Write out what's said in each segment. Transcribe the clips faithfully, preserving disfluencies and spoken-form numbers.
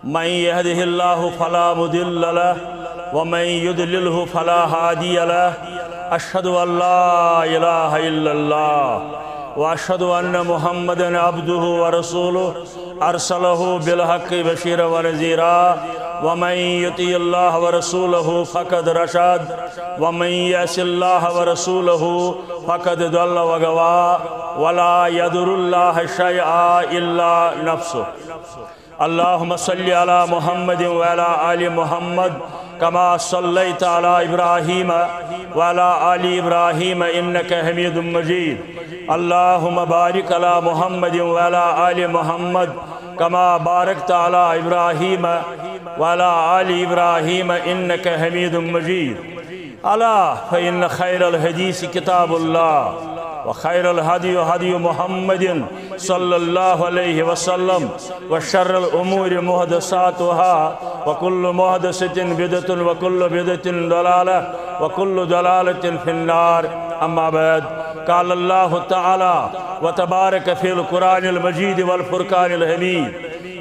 من يهده الله فلا مضل له، ومن يضلله فلا هادي له. أشهد أن لا إله إلا الله، وأشهد أن محمدا عبده ورسوله، أرسله بالحق بشيرا ونذيرا، ومن يطع الله ورسوله فقد رشد، ومن يعص الله ورسوله فقد ضل وغوى، ولا يضر الله شيئا إلا نفسه. اللهم صل على محمد وعلى آل محمد كما صليت على إبراهيم وعلى آل إبراهيم إنك حميد مجيد. اللهم بارك على محمد وعلى آل محمد كما باركت على إبراهيم وعلى آل إبراهيم إنك حميد مجيد. ألا فإن خير الحديث كتاب الله، وخير الهدي هدي محمد صلى الله عليه وسلم، وشر الأمور محدثاتها، وكل محدثة بدعة، وكل بدعة ضلالة، وكل ضلالة في النار. أما بعد، قال الله تعالى وتبارك في القرآن المجيد والفرقان الحميد،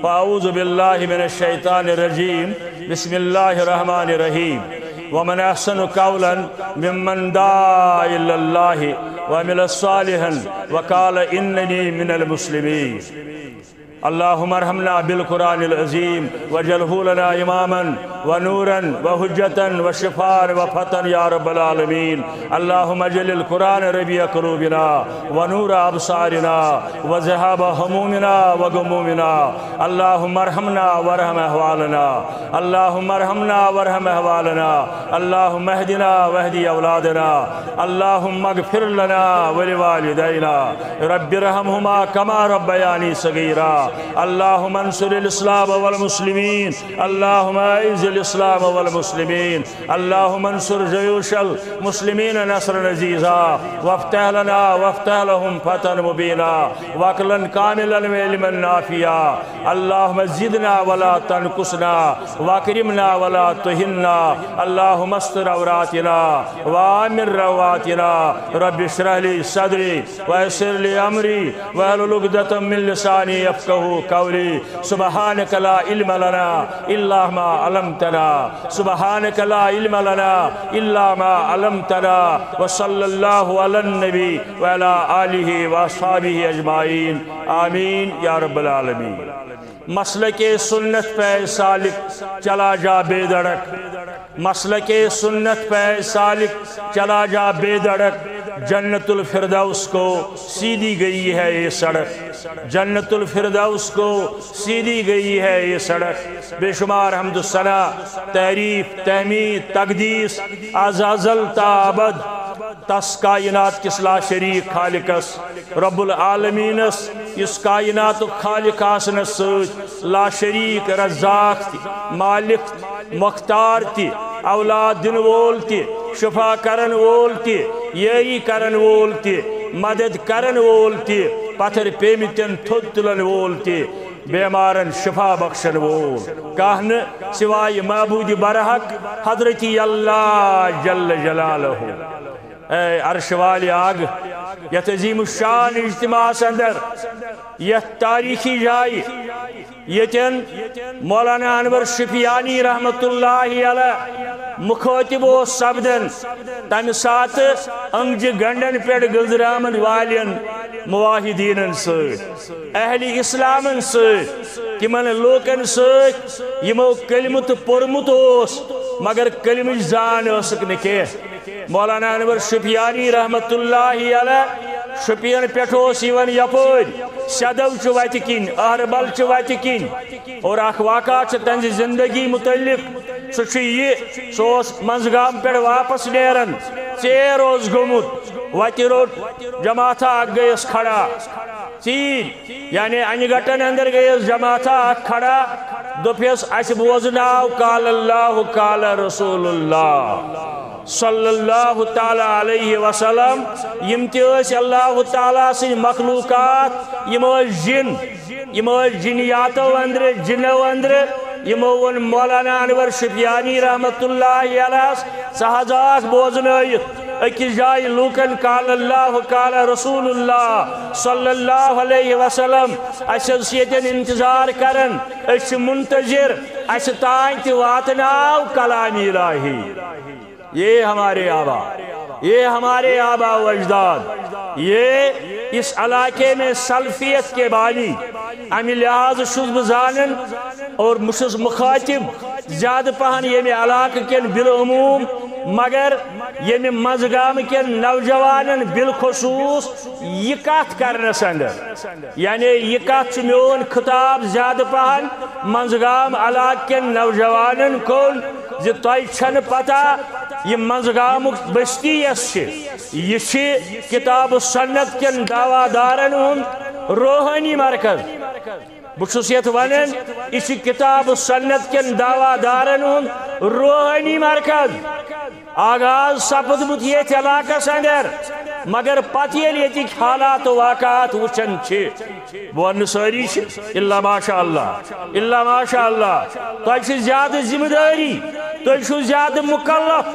فأعوذ بالله من الشيطان الرجيم. بسم الله الرحمن الرحيم. ومن أحسن قولا ممن دعا إلى الله وعمل صالحا وقال إنني من المسلمين. اللهم ارحمنا بالقرآن العظيم واجعله لنا إماما ونورا وحجة وشفاء وفتحا يا رب العالمين. اللهم اجعل القرآن ربيع قلوبنا ونور أبصارنا وذهاب همومنا وغمومنا. اللهم ارحمنا وارحم أحوالنا. اللهم ارحمنا وارحم أحوالنا. اللهم اهدنا واهد أولادنا. اللهم اغفر لنا ولوالدينا. رب ارحمهما كما ربياني صغيرا. اللهم انصر الإسلام والمسلمين. اللهم أعز الإسلام والمسلمين. اللهم انصر جيوش المسلمين نصرا عزيزا، وافتح لنا وافتح لهم فتحا مبينا، وعقلا كاملا وعلما نافعا. اللهم زدنا ولا تنقصنا، واكرمنا ولا تهنا. اللهم استر عوراتنا وآمن روعاتنا. رب اشرح لي صدري ويسر لي أمري واحلل عقدة من لساني يفقهوا قولي. سبحانك لا علم لنا إلا ما علمتنا. سبحانك لا علم لنا إلا ما علمتنا. وصلى الله على النبي وعلى آله وأصحابه أجمعين. آمين يا رب العالمين. مسلک سنت پہ سالک، چلا جا بے دھڑک۔ مسلک سنت پہ سالک، چلا جا بے دھڑک۔ جنت الفردوس کو سیدھی گئی ہے یہ سڑک۔ جنت الفردوس کو سیدھی گئی ہے یہ سڑک۔ بے شمار حمد و ثنا، تعریف، تحمید، تقدیس از ازل تا ابد تس کائنات کس لا شریک خالقس، رب العالمینس، یس کائنات خالق آسنس سۭتۍ لا شریک رزاق تہِ، مالک تہِ، مختار تہِ، اولاد دن وول تہِ، شفا کرن وول تہِ، یٲری کرن وول تہِ، مدد کرن وول تہِ، پتھر پیمتن تھوٚد تُلن وول تہِ، بیمارن شفا بخشن وول۔ کانٛہہ نہٕ سوائے معبود برحق حضرت اللہ جل جلالہ۔ اے عرش والے آگ، یتھ عظیم الشان اجتماعس اندر، یتھ تاریخی جایہِ، یتن مولانا انور شفیانی رحمت اللہ علیہ مخاطب اوس سپدن، تمہِ ساتہٕ انگجہِ گنڈن پٮ۪ٹھ گٔنزراون والٮ۪ن موحدینن سۭتۍ، اہل اسلامن سۭتۍ، تمن لوکن سۭتۍ یمو کلمہٕ تہٕ پوٚرمُت اوس، مگر کلمٕچ زان ٲسٕکھ نہٕ کینٛہہ۔ مولانا انور شفیانی رحمت اللہ علیہ شپین پٮ۪ٹھ اوس یوان یپٲرۍ سیدو چہِ وتہِ کِنۍ، اہربل چہِ وتہِ کِنۍ۔ اور اکھ واقعہ چھُ تہنٛزِ زندگی متعلق، سُہ چھُ یہِ، سُہ اوس منٛزگام پٮ۪ٹھ واپس نیران، ژیر اوس گوٚمُت، وتہِ روٚٹ جماعتھا اکھ گٔیَس کھڑا، ژیٖرۍ، یعنی انہِ گٹن اندر گٔیَس جماعتھا اکھ کھڑا، دوٚپیَس، اسہِ بوزناو قال اللہ قال رسول اللہ صلی اللہ تعالیٰ علیہ وسلم۔ یم تہِ ٲسۍ اللہ تعالیٰ سٕنٛدۍ مخلوقات، یم ٲسۍ جن، یم ٲسۍ جنیاتو اندرٕ، جنو اندرٕ۔ یمو ووٚن مولانا انور شفیانی رحمت اللہ علیہ، ژٕ حض آکھ بوزنٲیِتھ، أکِس جایہِ لوٗکن قال اللہ قال رسول اللہ صلی اللہ علیہ وسلم، اسہِ حظ چھِ ییٚتٮ۪ن انتظار کران، أسۍ چھِ منتظر، اسہِ تام تہِ واتناو کلام الہی۔ یہ ہمارے آبا، یہ ہمارے آبا و اجداد، یہ اس علاقے میں سلفیت کے بانی۔ امی لحاظ چھُس بہٕ زانان اور بہٕ چھُس مخاطب زیادٕ پہن ییٚمہِ علاقہٕ کٮ۪ن بالعموم، مگر ییٚمہِ منٛزگامہٕ کٮ۪ن نوجوانن بالخصوص یہِ کتھ کرنس اندر، یعنی یہِ کتھ چھُ میون خطاب زیادٕ پہن منٛزگام علاقہٕ کٮ۪ن نوجوانن کُن زِ تۄہہِ چھنہٕ پتہ یہِ منٛزگامُک بستی یۄس چھِ، یہِ چھِ کتاب و سنت کٮ۪ن دعویٰ دارن ہُنٛد روحٲنی مرکز۔ بہٕ چھُس یتھ ونان، یہِ چھِ کتاب و سنت کٮ۪ن دعویٰ دارن ہُنٛد روحٲنی مرکز۔ آغاز سپدمُت ییٚتھۍ علاقس اندر، مگر پتہٕ ییٚلہِ ییٚتِکۍ حالات و واقعات وٕچھان چھِ، بہٕ ونہٕ سٲری چھِ، الا ماشاء اللہ، الا ماشاء اللہ، تۄہہِ چھِ زیادٕ ذمہٕ دٲری، تُہۍ چھِو زیادٕ مکلف،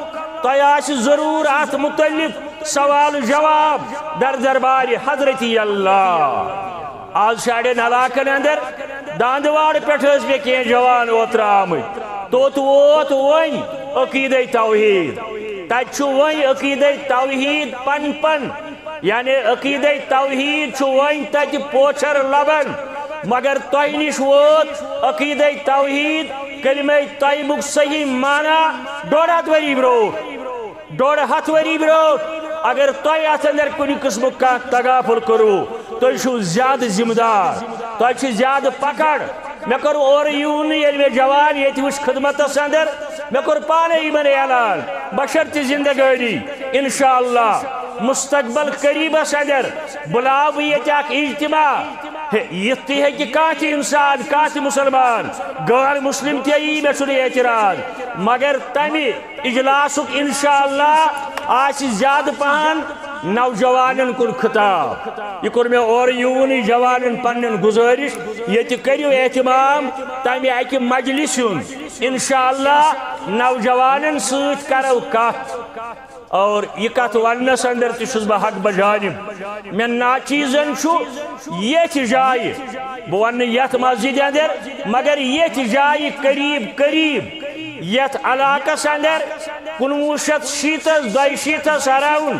تۄہہِ آسہِ ضروٗر اتھ متعلق سوال جواب در دربارِ حضرتی اللہ۔ آز چھِ اڑٮ۪ن علاقن اندر داندواڑ پٮ۪ٹھ ٲسۍ مےٚ کینٛہہ جوان اوترٕ آمٕتۍ، توٚت ووت وۄنۍ عقیدے توحید، تتہِ چھُ وۄنۍ عقیدے توحید پن پن، یعنی عقیدے توحید چھُ وۄنۍ تتہِ پوچھر لبن، مگر تۄہہِ نِش ووت عقیدے توحید، کلمہ طیبُک صحیح معنی ڈوٚڈ ہتھ ؤری برونٛٹھ۔ ڈوٚڈ ہتھ ؤری برونٛٹھ اگر تۄہہِ اتھ اندر کُنہِ قٕسمُک کانٛہہ تغافل کوٚروٕ، تُہۍ چھِو زیادٕ ذمہٕ دار، تۄہہِ چھِ زیادٕ پکڑ۔ مےٚ کوٚر اورٕ یِوُن نہٕ، ییٚلہِ مےٚ جوان ییٚتہِ وٕچھ خدمتس اندر، مےٚ کوٚر پانے یِمن اعلان، بشرطِ زندگٲنی، انشاءاللہ مستقبل قریبس اندر بُلاو بہٕ ییٚتہِ اکھ اجتماع۔ ہے، یِتھ تہِ ہیٚکہِ کانٛہہ تہِ انسان، کانٛہہ تہِ مسلمان، غٲر مسلم تہِ یی، مےٚ چھُنہٕ اعتراض، مگر تمہِ اجلاسُک انشاءاللہ آسہِ زیادٕ پہن نوجوانن کُن خطاب۔ یہِ کوٚر مےٚ اورٕ یِوُنٕے جوانن پننٮ۪ن گُزٲرِش، ییٚتہِ کٔرِو اہتمام تمہِ اکہِ مجلسہِ ہُنٛد۔ انشاءاللہ نوجوانن سۭتۍ کرو کتھ۔ اور یہِ کتھ وننس اندر تہِ چھُس بہٕ حق بجانب۔ مےٚ ناچیزن چھُ ییٚتھۍ جایہِ، بہٕ ونہٕ نہٕ یتھ مسجدِ اندر، مگر ییٚتھۍ جایہِ قریب قریب یتھ علاقس اندر کُنوُہ شیٚتھ شیٖتس دۄیہِ شیٖتس around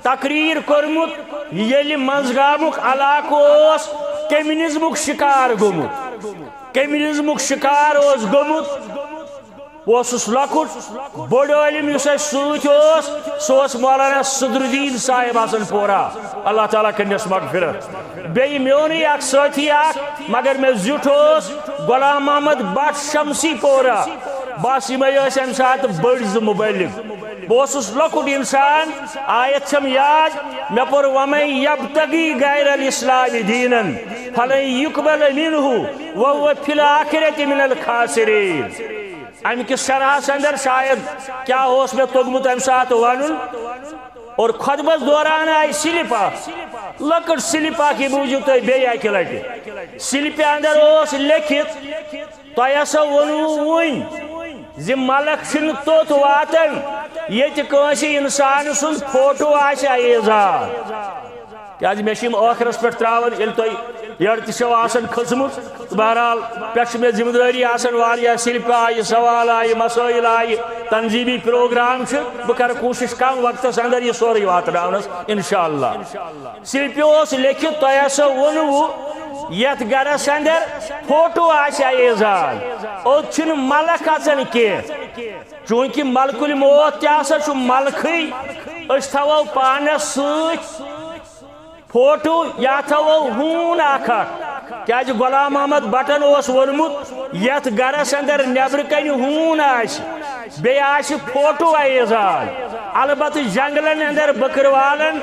تقریر کوٚرمُت، ییٚلہِ منٛزگامُک علاقہٕ اوس کمیونزمُک شکار گوٚمُت، کمیونزمُک شکار اوس گوٚمُت۔ بہٕ اوسُس لۄکُٹ، بوٚڑ عٲلِم یُس اَسہِ سۭتۍ اوس، سُہ اوس مولانا صدر الدین صاحب حسن پورہ، اللہ تعالیٰ کٔرنَس مغفرت۔ بیٚیہِ میونٕے اکھ سٲتھی اکھ، مگر مےٚ زیُٹھ اوس غلام محمد بٹ شمسی پورہ۔ بس یِمے ٲسۍ اَمہِ ساتہٕ بٔڑۍ زٕ مُبلِغ۔ بہٕ اوسُس لۄکُٹ اِنسان، آیت چھم یاد، مےٚ پوٚر وَمَن یَبتَغی غیر الاسلام دیٖنَن فلن یقبل منہ وہو فی الآخرۃ من الخاسرین۔ امہِ کِس شرحس اندر شاید کیٛاہ اوس مےٚ توٚگمُت امہِ ساتہٕ ونُن۔ اور خطبس دوران آیہِ سلپ اکھ، لۄکٕٹ سلپ اکھ، یہِ بوٗزِو تُہۍ بیٚیہِ اکہِ لٹہِ۔ سلپہِ اندر اوس لیکھِتھ، تۄہہِ ہسا ووٚنوٕ وُنۍ زِ ملک چھِنہٕ توٚت واتان ییٚتہِ کٲنٛسہِ انسان سُنٛد فوٹو آسہِ ایزان۔ کیازِ مےٚ چھِ یِم ٲخرس پٮ۪ٹھ ترٛاوان، ییٚلہِ تۄہہِ یٔڈ تہِ چھو آسان کھٔژمٕژ۔ بہرحال، پٮ۪ٹھ چھِ مےٚ ذمہٕ دٲری آسان واریاہ، سلپہٕ آیہِ، سوال آیہِ، مسٲیِل آیہِ، تنظیٖمی پروگرام چھِ۔ بہٕ کرٕ کوٗشِش کم وقتس اندر یہِ سورُے واتناونس، انشاءاللہ۔ سلپہِ اوس لیکھِتھ، تۄہہِ ہسا ووٚنوُ یتھ گرس اندر فوٹو آسہِ ایزان، اوٚت چھِنہٕ ملک اژان کینٛہہ۔ چوٗنٛکہِ ملک الموت تہِ ہسا چھُ ملکھٕے، أسۍ تھاوو پانس سۭتۍ فوٹو یا تھاوو ہوٗن اکھ اکھ، کیازِ غلام محمد بٹن اوس ووٚنمُت، یتھ گرس اندر نیبرٕ کنہِ ہوٗن آسہِ، بیٚیہِ آسہِ فوٹو ایزان۔ البتہٕ جنگلن اندر بکروالن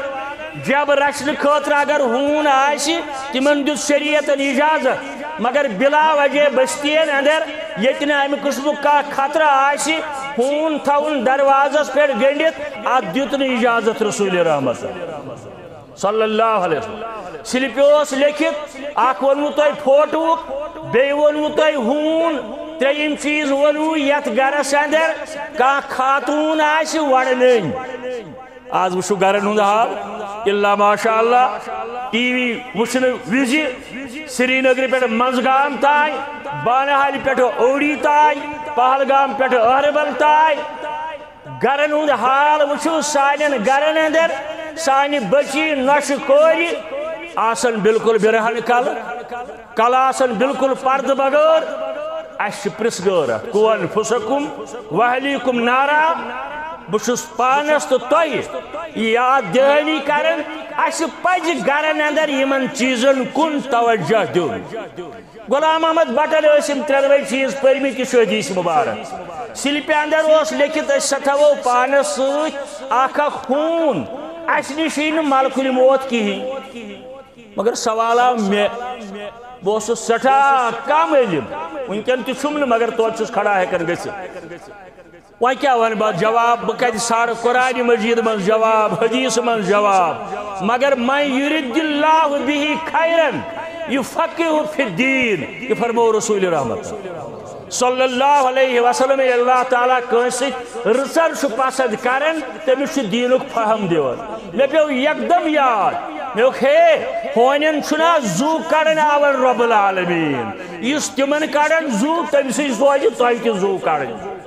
جب رچھنہٕ خٲطرٕ اگر ہوٗن آسہِ، تِمن دیُت شریعتن اجازت، مگر بلا وجہ بستین اندر ییٚتہِ نہٕ امہِ قٕسمُک کانٛہہ خطرٕ آسہِ، ہوٗن تھاوُن دروازس پٮ۪ٹھ گٔنڈِتھ، اتھ دیُت نہٕ اجازت رسول رحمت صلی اللہ علیہ وسلم۔ سلپہِ اوس لیکھِتھ، اکھ ووٚنوُ تۄہہِ فوٹوُک، بیٚیہِ ووٚنوُ تۄہہِ ہوٗن، ترٛیٚیِم چیٖز ووٚنوُ یتھ گرس اندر کانٛہہ خاتوٗن آسہِ وڑنٕنۍ۔ آز وٕچھِو گرن ہُنٛد حال، الا ماشاء اللہ، ٹی وی وٕچھنہٕ وِزِ سرینگرٕ پٮ۪ٹھ منٛزگام تام، بانہالہِ پٮ۪ٹھ اوڑی تام، پہلگام پٮ۪ٹھ اہربل تام۔ گرن ہُنٛد حال وٕچھِو، سانٮ۪ن گرن اندر سانہِ بچی نۄشہِ کورِ آسن بالکل برہن کلہٕ، کلہٕ آسن بالکل پردٕ بغٲر۔ اسہِ چھِ پرٛژھ گٲر اتھ، "قو انفسکم واہلیکم نارا"۔ بہٕ چھُس پانس تہٕ تۄہہِ یاد دہانی کران، اسہِ پزِ گرن اندر یِمن چیٖزن کُن توجہ دیُن۔ غلام محمد بٹن ٲسۍ یِم ترٛٮ۪نوَے چیٖز پٔرمٕتۍ، یہِ چھُ حدیث مبارک۔ سِلپہِ اندر اوس لیکھِتھ، أسۍ سا تھاوو پانس سۭتۍ اکھ اکھ ہوٗن، اسہِ نِش یی نہٕ ملکُل موت کِہیٖنۍ۔ مگر سوال آو مےٚ، بہٕ اوسُس سٮ۪ٹھاہ کم علم، وٕنکٮ۪ن تہِ چھُم نہٕ، مگر توتہِ چھُس کھڑا ہٮ۪کان گٔژھِتھ۔ وۄنۍ کیٛاہ وَنہٕ بہٕ جواب؟ بہٕ کَتہِ ژھانٛڈٕ قرآنِ مجیٖد منٛز جواب، حدیث منٛز جواب؟ مگر "من یرد اللہ بہ خیرا یفقہہ فی الدین"، یہِ فرموو رسول رحمت صلی اللہ علیہ وسلم۔ ییٚلہِ اللہ تعالیٰ کٲنٛسہِ سۭتۍ رٕژر چھُ پسند کران، تٔمِس چھُ دیٖنُک فہم دِوان۔ مےٚ پیوٚو یکدم یاد، مےٚ ووٚن، ہے، ہونٮ۪ن چھُنہ زُو کڑان آوان رب العالمین؟ یُس تِمن کڑان زُو، تٔمۍ سٕے سوزِ تۄہہِ تہِ زُو کڑٕنۍ۔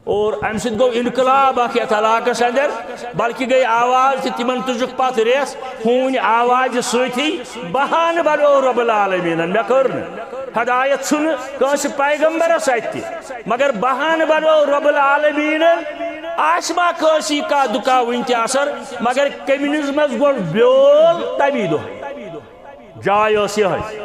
اور امہِ سۭتۍ گوٚو انقلاب اکھ یتھ علاقس اندر، بلکہِ گٔے آواز تہِ تِمن تُجُکھ پتھ ریس ہوٗنۍ آوازِ سۭتی۔ بہانہٕ بنوو رب العالمینن، مےٚ کٔر نہٕ۔ ہدایت چھُنہٕ کٲنٛسہِ پیغمبرس اتھِ تہِ، مگر بہانہٕ بنوو رب العالمینن۔ آسہِ ما کٲنٛسی کانٛہہ دُکا وُنہِ تہِ اثر، مگر کمنزمس گوٚو بیول تمی دۄہ۔ جاے ٲس یِہے،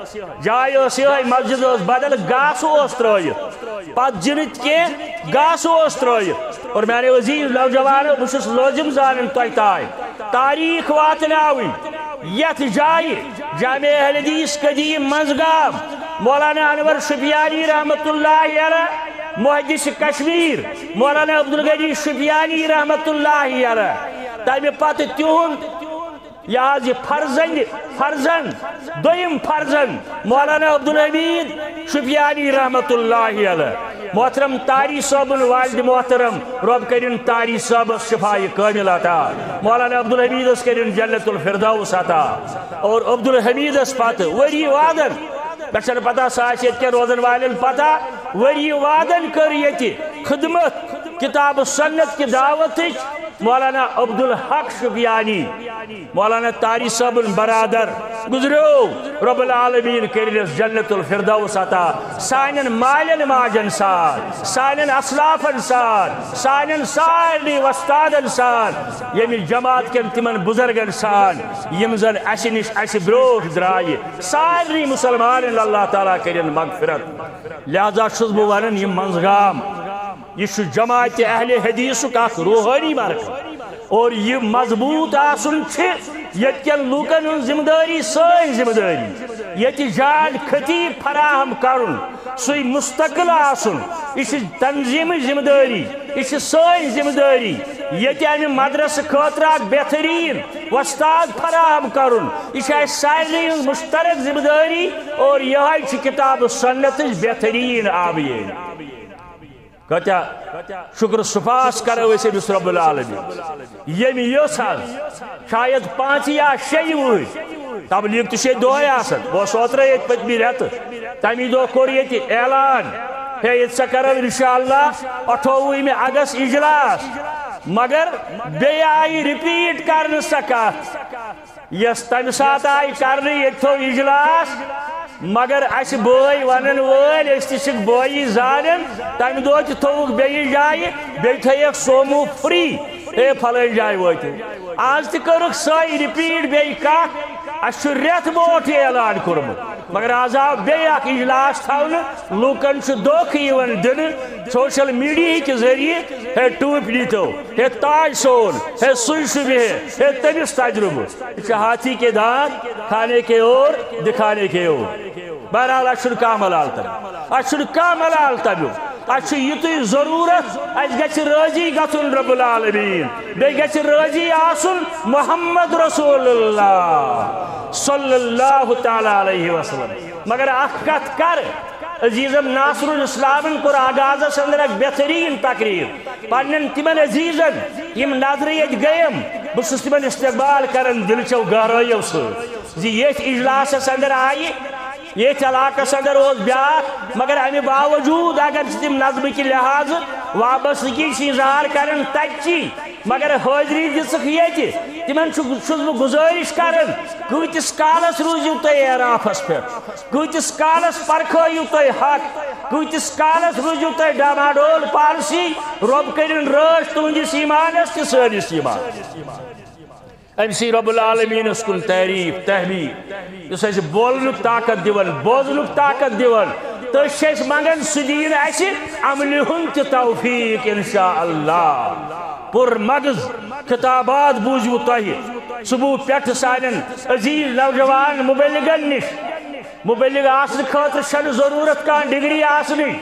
جاے ٲس یِہے، مسجد ٲس بدل، گاسہٕ اوس ترٲیِتھ، پتہٕ جِنٕتۍ کینٛہہ گاسہٕ اوس ترٲیِتھ۔ اور میانہِ عزیز نوجوانو، بہٕ چھُس لٲزِم زانان تۄہہِ تام تاریخ واتناوٕنۍ۔ یتھ جایہِ جامع اہل حدیث قدیم منٛزگام مولانا انور شفیانی رحمت اللہ علیہ، محدث کشمیر مولانا عبدالغنی شفیانی رحمت اللہ علیہ، تمہِ پتہٕ تِہُنٛد یہِ حظ یہِ فرزند، فرزند، دوٚیِم فرزند مولانا عبدالحمید شفیانی رحمت اللہ علیہ۔ محترم طاری صٲبُن والد محترم، رۄب کٔرِن طاری صٲبس شفاء کامل عطا۔ مولانا عبدالحمیدس کٔرِن جنت الفردوس عطا۔ اور عبدالحمیدس پتہٕ ؤری وادن، مےٚ چھَنہٕ پتہ سُہ آسہِ ییٚتہِ کٮ۪ن روزن والٮ۪ن پتہ، ؤری وادن کٔر ییٚتہِ خدمت کتاب سنت کہِ دعوتٕچ مولانا عبدالحق شفیانی۔ مولانا طاری صٲبُن برادر گُزریو، رب العالمین کٔرِنس جنت الفردوس عطا۔ سانٮ۪ن مالٮ۪ن ماجن سان، سانٮ۪ن اسلافن سان، سانٮ۪ن سارنٕے وۄستادن سان، ییٚمہِ جماعت کٮ۪ن تِمن بُزرگن سان، یِم زن اسہِ نِش اسہِ برٛونٛٹھ درٛایہِ، سارنٕے مسلمانن اللہ تعالیٰ کٔرِن مغفرت۔ لہذا چھُس بہٕ ونان، یہِ منٛزگام، یہِ چھُ جماعت اہل حدیثُک اکھ روحٲنی مرکز۔ اور یہِ مضبوط آسُن چھِ ییٚتہِ کٮ۪ن لوٗکن ہٕنٛز ذمہٕ دٲری، سٲنۍ ذمہٕ دٲری۔ ییٚتہِ جان خطیب فراہم کرُن، سُے مستقل آسُن، یہِ چھِ تنظیمٕچ ذمہٕ دٲری، یہِ چھِ سٲنۍ ذمہٕ دٲری۔ ییٚتہِ امہِ مدرسہٕ خٲطرٕ اکھ بہترین وۄستاد فراہم کرُن، یہِ چھِ اسہِ سارنٕے ہٕنٛز مشترک ذمہٕ دٲری۔ اور یِہے چھِ کتاب سنتٕچ بہترین آبیٲری۔ کۭتیاہ شکر سپاس کرو أسۍ أمِس رب العالمین، ییٚمۍ یٔژھ حظ شاید پانٛژھ یا شیٚیہِ وُہٕرۍ، تبلیغ تہِ چھے دۄہے آسان، بہٕ اوسُس اوترے ییٚتہِ پٔتمہِ رٮ۪تہٕ، تمی دۄہ کوٚر ییٚتہِ اعلان، ہے، ییٚتہِ سا کرو انشاءاللہ اَٹھووُہمہِ اگست اجلاس، مگر بیٚیہِ آیہِ repeat کرنہٕ سۄ کتھ۔ یۄس تمہِ ساتہٕ آیہِ کرنہٕ، ییٚتہِ تھوٚو اجلاس، مگر اسہِ بٲے ونن وٲلۍ، أسۍ تہِ چھِکھ بٲیی زانن، تمہِ دۄہ تہِ تھوٚوُکھ بیٚیہِ جایہِ، بیٚیہِ تھٲیکھ سومو free، ہے، فلٲنۍ جایہِ وٲتِو۔ آز تہِ کٔرٕکھ سۄے repeat بیٚیہِ کتھ، اسہِ چھُ رٮ۪تھ برونٛٹھ یہِ اعلان کوٚرمُت، مگر آز آو بیٚیہِ اکھ اجلاس تھاونہٕ، لوٗکن چھُ دھوکہٕ یِوان دِنہٕ social media کہِ ذٔریعہٕ، ہے، ٹوٗپۍ نیٖتو، ہے، تاج سون، ہے، سُے چھُ بِہِتھ، ہے، تٔمِس تجربہٕ۔ یہِ چھُ ہاتھی کے دانت کھانے کے اور دکھانے کے اور۔ بہرحال، اَسہِ چھُنہٕ کانٛہہ ملال تَمیُک۔ اَسہِ چھُنہٕ کانٛہہ ملال تَمیُک۔ اَسہِ چھُ یِتُے ضروٗرت، اَسہِ گژھِ رٲضی گژھُن رب العالمین۔ بیٚیہِ گژھِ رٲضی آسُن محمد رسول اللہ صلی اللہ تعالیٰ علیہ وسلم۔ مگر اَکھ کَتھ کَر، عزیزم ناصر الاسلامن کوٚر آغازس اندر اکھ بہترین تقریر۔ پننٮ۪ن تِمن عزیزن، یِم نظرِ ییٚتہِ گٔیم، بہٕ چھُس تِمن استقبال کران دِلچو گہرٲیو سۭتۍ زِ ییٚتھۍ اجلاسس اندر آیہِ، ییٚتھۍ علاقس اندر اوس بیاکھ، مگر امہِ باوجود اگر چھِ تِم نظمہٕ کہِ لحاظہٕ وابستگی چھِ اظہار کران تتچی، مگر حٲضری دِژٕکھ ییٚتہِ۔ تِمن چھُ، چھُس بہٕ گُزٲرِش کران، کۭتِس کالس روٗزِو تُہۍ اعرافس پٮ۪ٹھ؟ کۭتِس کالس پرکھٲیِو تُہۍ حق؟ کۭتِس کالس روٗزِو تُہۍ ڈاماڈول پالسی؟ رۄب کٔرِن رٲچھ تُہنٛدِس ایمانس تہٕ سٲنِس ایمانس۔ أمۍ سٕے رب العالمینس کُن تعریف، تحمید، یُس اَسہِ بولنُک طاقت دِوان، بوزنُک طاقت دِوان۔ تہٕ چھِ أسۍ منگان سُہ دِیِن اَسہِ عملہِ ہُنٛد تہِ توفیق انشاءاللہ۔ پر مغز خطابات بوٗزِو تۄہہِ صبح پٮ۪ٹھٕ سانٮ۪ن عزیز نوجوان مبلغن نِش۔ مبلغ آسنہٕ خٲطرٕ چھنہٕ ضروٗرت کانٛہہ ڈگری آسنٕچ۔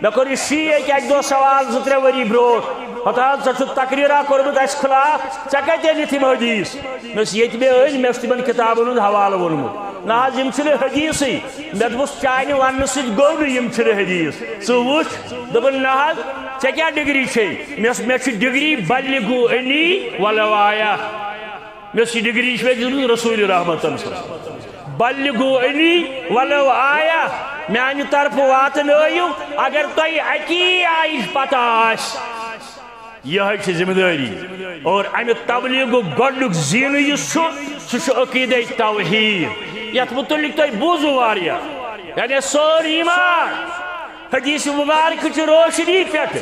مےٚ کوٚر یہِ شی أکۍ اکہِ دۄہ سوال زٕ ترٛےٚ ؤری برونٛٹھ، ہتہٕ حظ، ژےٚ چھُتھ تقریرا کوٚرمُت اَسہِ خلاف، ژےٚ کتہِ أنِتھ یِم حدیث؟ مےٚ ٲسۍ ییٚتہِ مےٚ أنۍ، مےٚ اوس تِمن کتابن ہُنٛد حوالہٕ ووٚنمُت۔ نہ حظ، یِم چھِنہٕ حدیثٕے۔ مےٚ دوٚپُس، چانہِ وننہٕ سۭتۍ گوٚو نہٕ یِم چھِنہٕ حدیث۔ ژٕ وٕچھ، دوٚپُن، نہ حظ، ژےٚ کیٛاہ ڈگری چھے؟ مےٚ ٲس، مےٚ چھِ ڈگری بلغوا عنی ولو آیہ۔ مےٚ ٲس یہِ ڈگری چھِ مےٚ دِژمٕژ رسول رحمتن صلی اللہ علیہ وسلم۔ بلغوا عنی ولو آیہ، میانہِ طرفہٕ واتنٲیِو، اگر تۄہہِ اکی آیِچ پتہ آسہِ۔ یِہوٚے چھِ ذمہٕ دٲری۔ اور امہِ تبلیغُک گۄڈنیُک زینہٕ یُس چھُ، سُہ چھُ عقیدے توحید، یتھ متعلق تۄہہِ بوٗزوٕ واریاہ، یعنی سورُے ایمان۔ حدیث مبارک چہِ روشنی پٮ۪ٹھ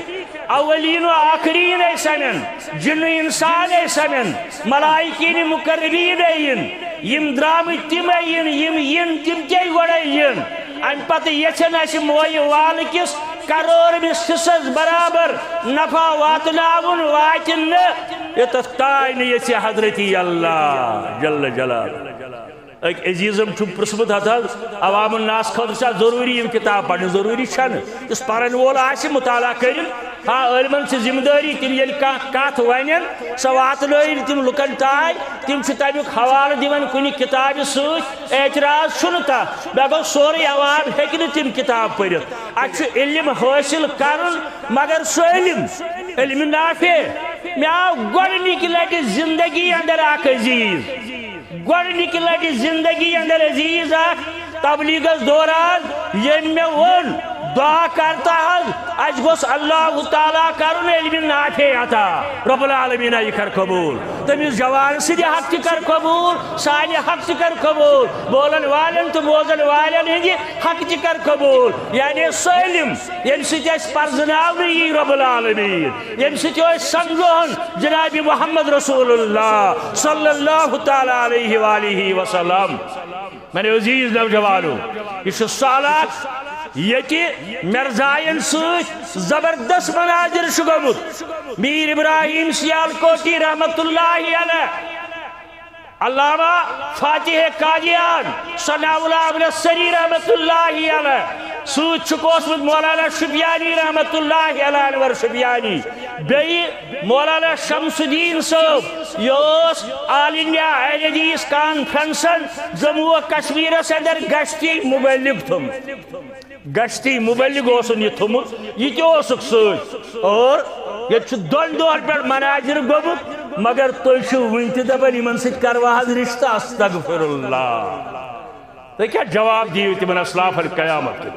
اولین و آخرین ٲسۍ سنن، جن و انسان ٲسۍ سنن، ملائکین مقربین ٲے یِن، یِم درامٕتۍ تِم ٲے یِن، یِم یِن تِم تے گۄڈے یِن۔ امہِ پتہٕ یژھن اسہِ مویہِ وال کِس کرورمِس حصس برابر نفع واتناوُن، واتہِ نہٕ یوٚتتھ تانۍ نہٕ یژھِ حضرت اللہ جل جلالہ۔ أکۍ عزیزم چھُم پرٛژھمُت، ہتہٕ حظ، عوام الناس خٲطرٕ چھا ضروٗری یِم کِتاب پرنہِ؟ ضروٗری چھنہٕ۔ یُس پرن وول آسہِ، مطالعہ کٔرِن۔ ہاں، عٲلمن چھِ ذمہٕ دٲری، تِم ییٚلہِ کانٛہہ کتھ ونن، سۄ واتنٲیِن تِم لُکن تام۔ تِم چھِ تمیُک حوالہٕ دِوان کُنہِ کِتابہِ سۭتۍ۔ اعتراض چھُنہٕ تتھ، مےٚ گوٚو سورُے عوام ہیٚکہِ نہٕ تِم کِتاب پٔرِتھ۔ اسہِ چھُ علم حٲصِل کرُن، مگر سُہ علم، علم نافع۔ مےٚ آو گۄڈٕنِکہِ لٹہِ زندگی اندر اکھ عزیز، گۄڈٕنِکہِ لٹہِ زندگی اندر عزیز اکھ تبلیغس دوران، ییٚمۍ مےٚ ووٚن، دعا کرتا حظ، اسہِ گوٚژھ اللہ تعالیٰ کرُن علم نافع عطا۔ رب العالمین یہِ کر قبول۔ تٔمِس جوان سٕنٛدِ حق تہِ کر قبول، سانہِ حق تہِ کر قبول، بولن والٮ۪ن تہٕ بوزن والٮ۪ن ہٕنٛدِ حق تہِ کر قبول۔ یعنی سُہ علم، ییٚمہِ سۭتۍ اسہِ پرزناونہٕ یی رب العالمین، ییٚمہِ سۭتۍ أسۍ سمجھون جناب محمد رسول اللہ صلی اللہ تعالیٰ علیہ وآلہ وسلم۔ میانیو عزیز نوجوانو، یہِ چھُ سہلاب، ییٚتہِ مرزاین سۭتۍ زبردست مناظر چھُ گوٚمُت۔ میر ابراہیم سیالکوٹی رحمت اللہ علیہ، علامہ فاتح قادیان، ثناء اللہ نصری رحمت اللہ علیہ، سۭتۍ چھُکھ اوسمُت مولانا شبیانی رحمت اللہ علیہ، انور شبیانی، بیٚیہِ مولانا شمس الدین صٲب، یہِ اوس آل انڈیا اہل حدیث کانفرنسن جموں و کشمیرس اندر گشتی مبلغ تھوٚمُت۔ گشتی مبلغ اوسُن یہِ تھوٚمُت، یہِ تہِ اوسُکھ سۭتۍ۔ اور ییٚتہِ چھُ دۄن دۄہن پٮ۪ٹھ مناظر گوٚمُت، مگر تُہۍ چھِو وُنہِ تہِ دپان، یِمن سۭتۍ کروا حظ رشتہٕ؟ استغفر اللہ۔ تُہۍ کیٛاہ جواب دِیِو تِمن اسلاف القیامت؟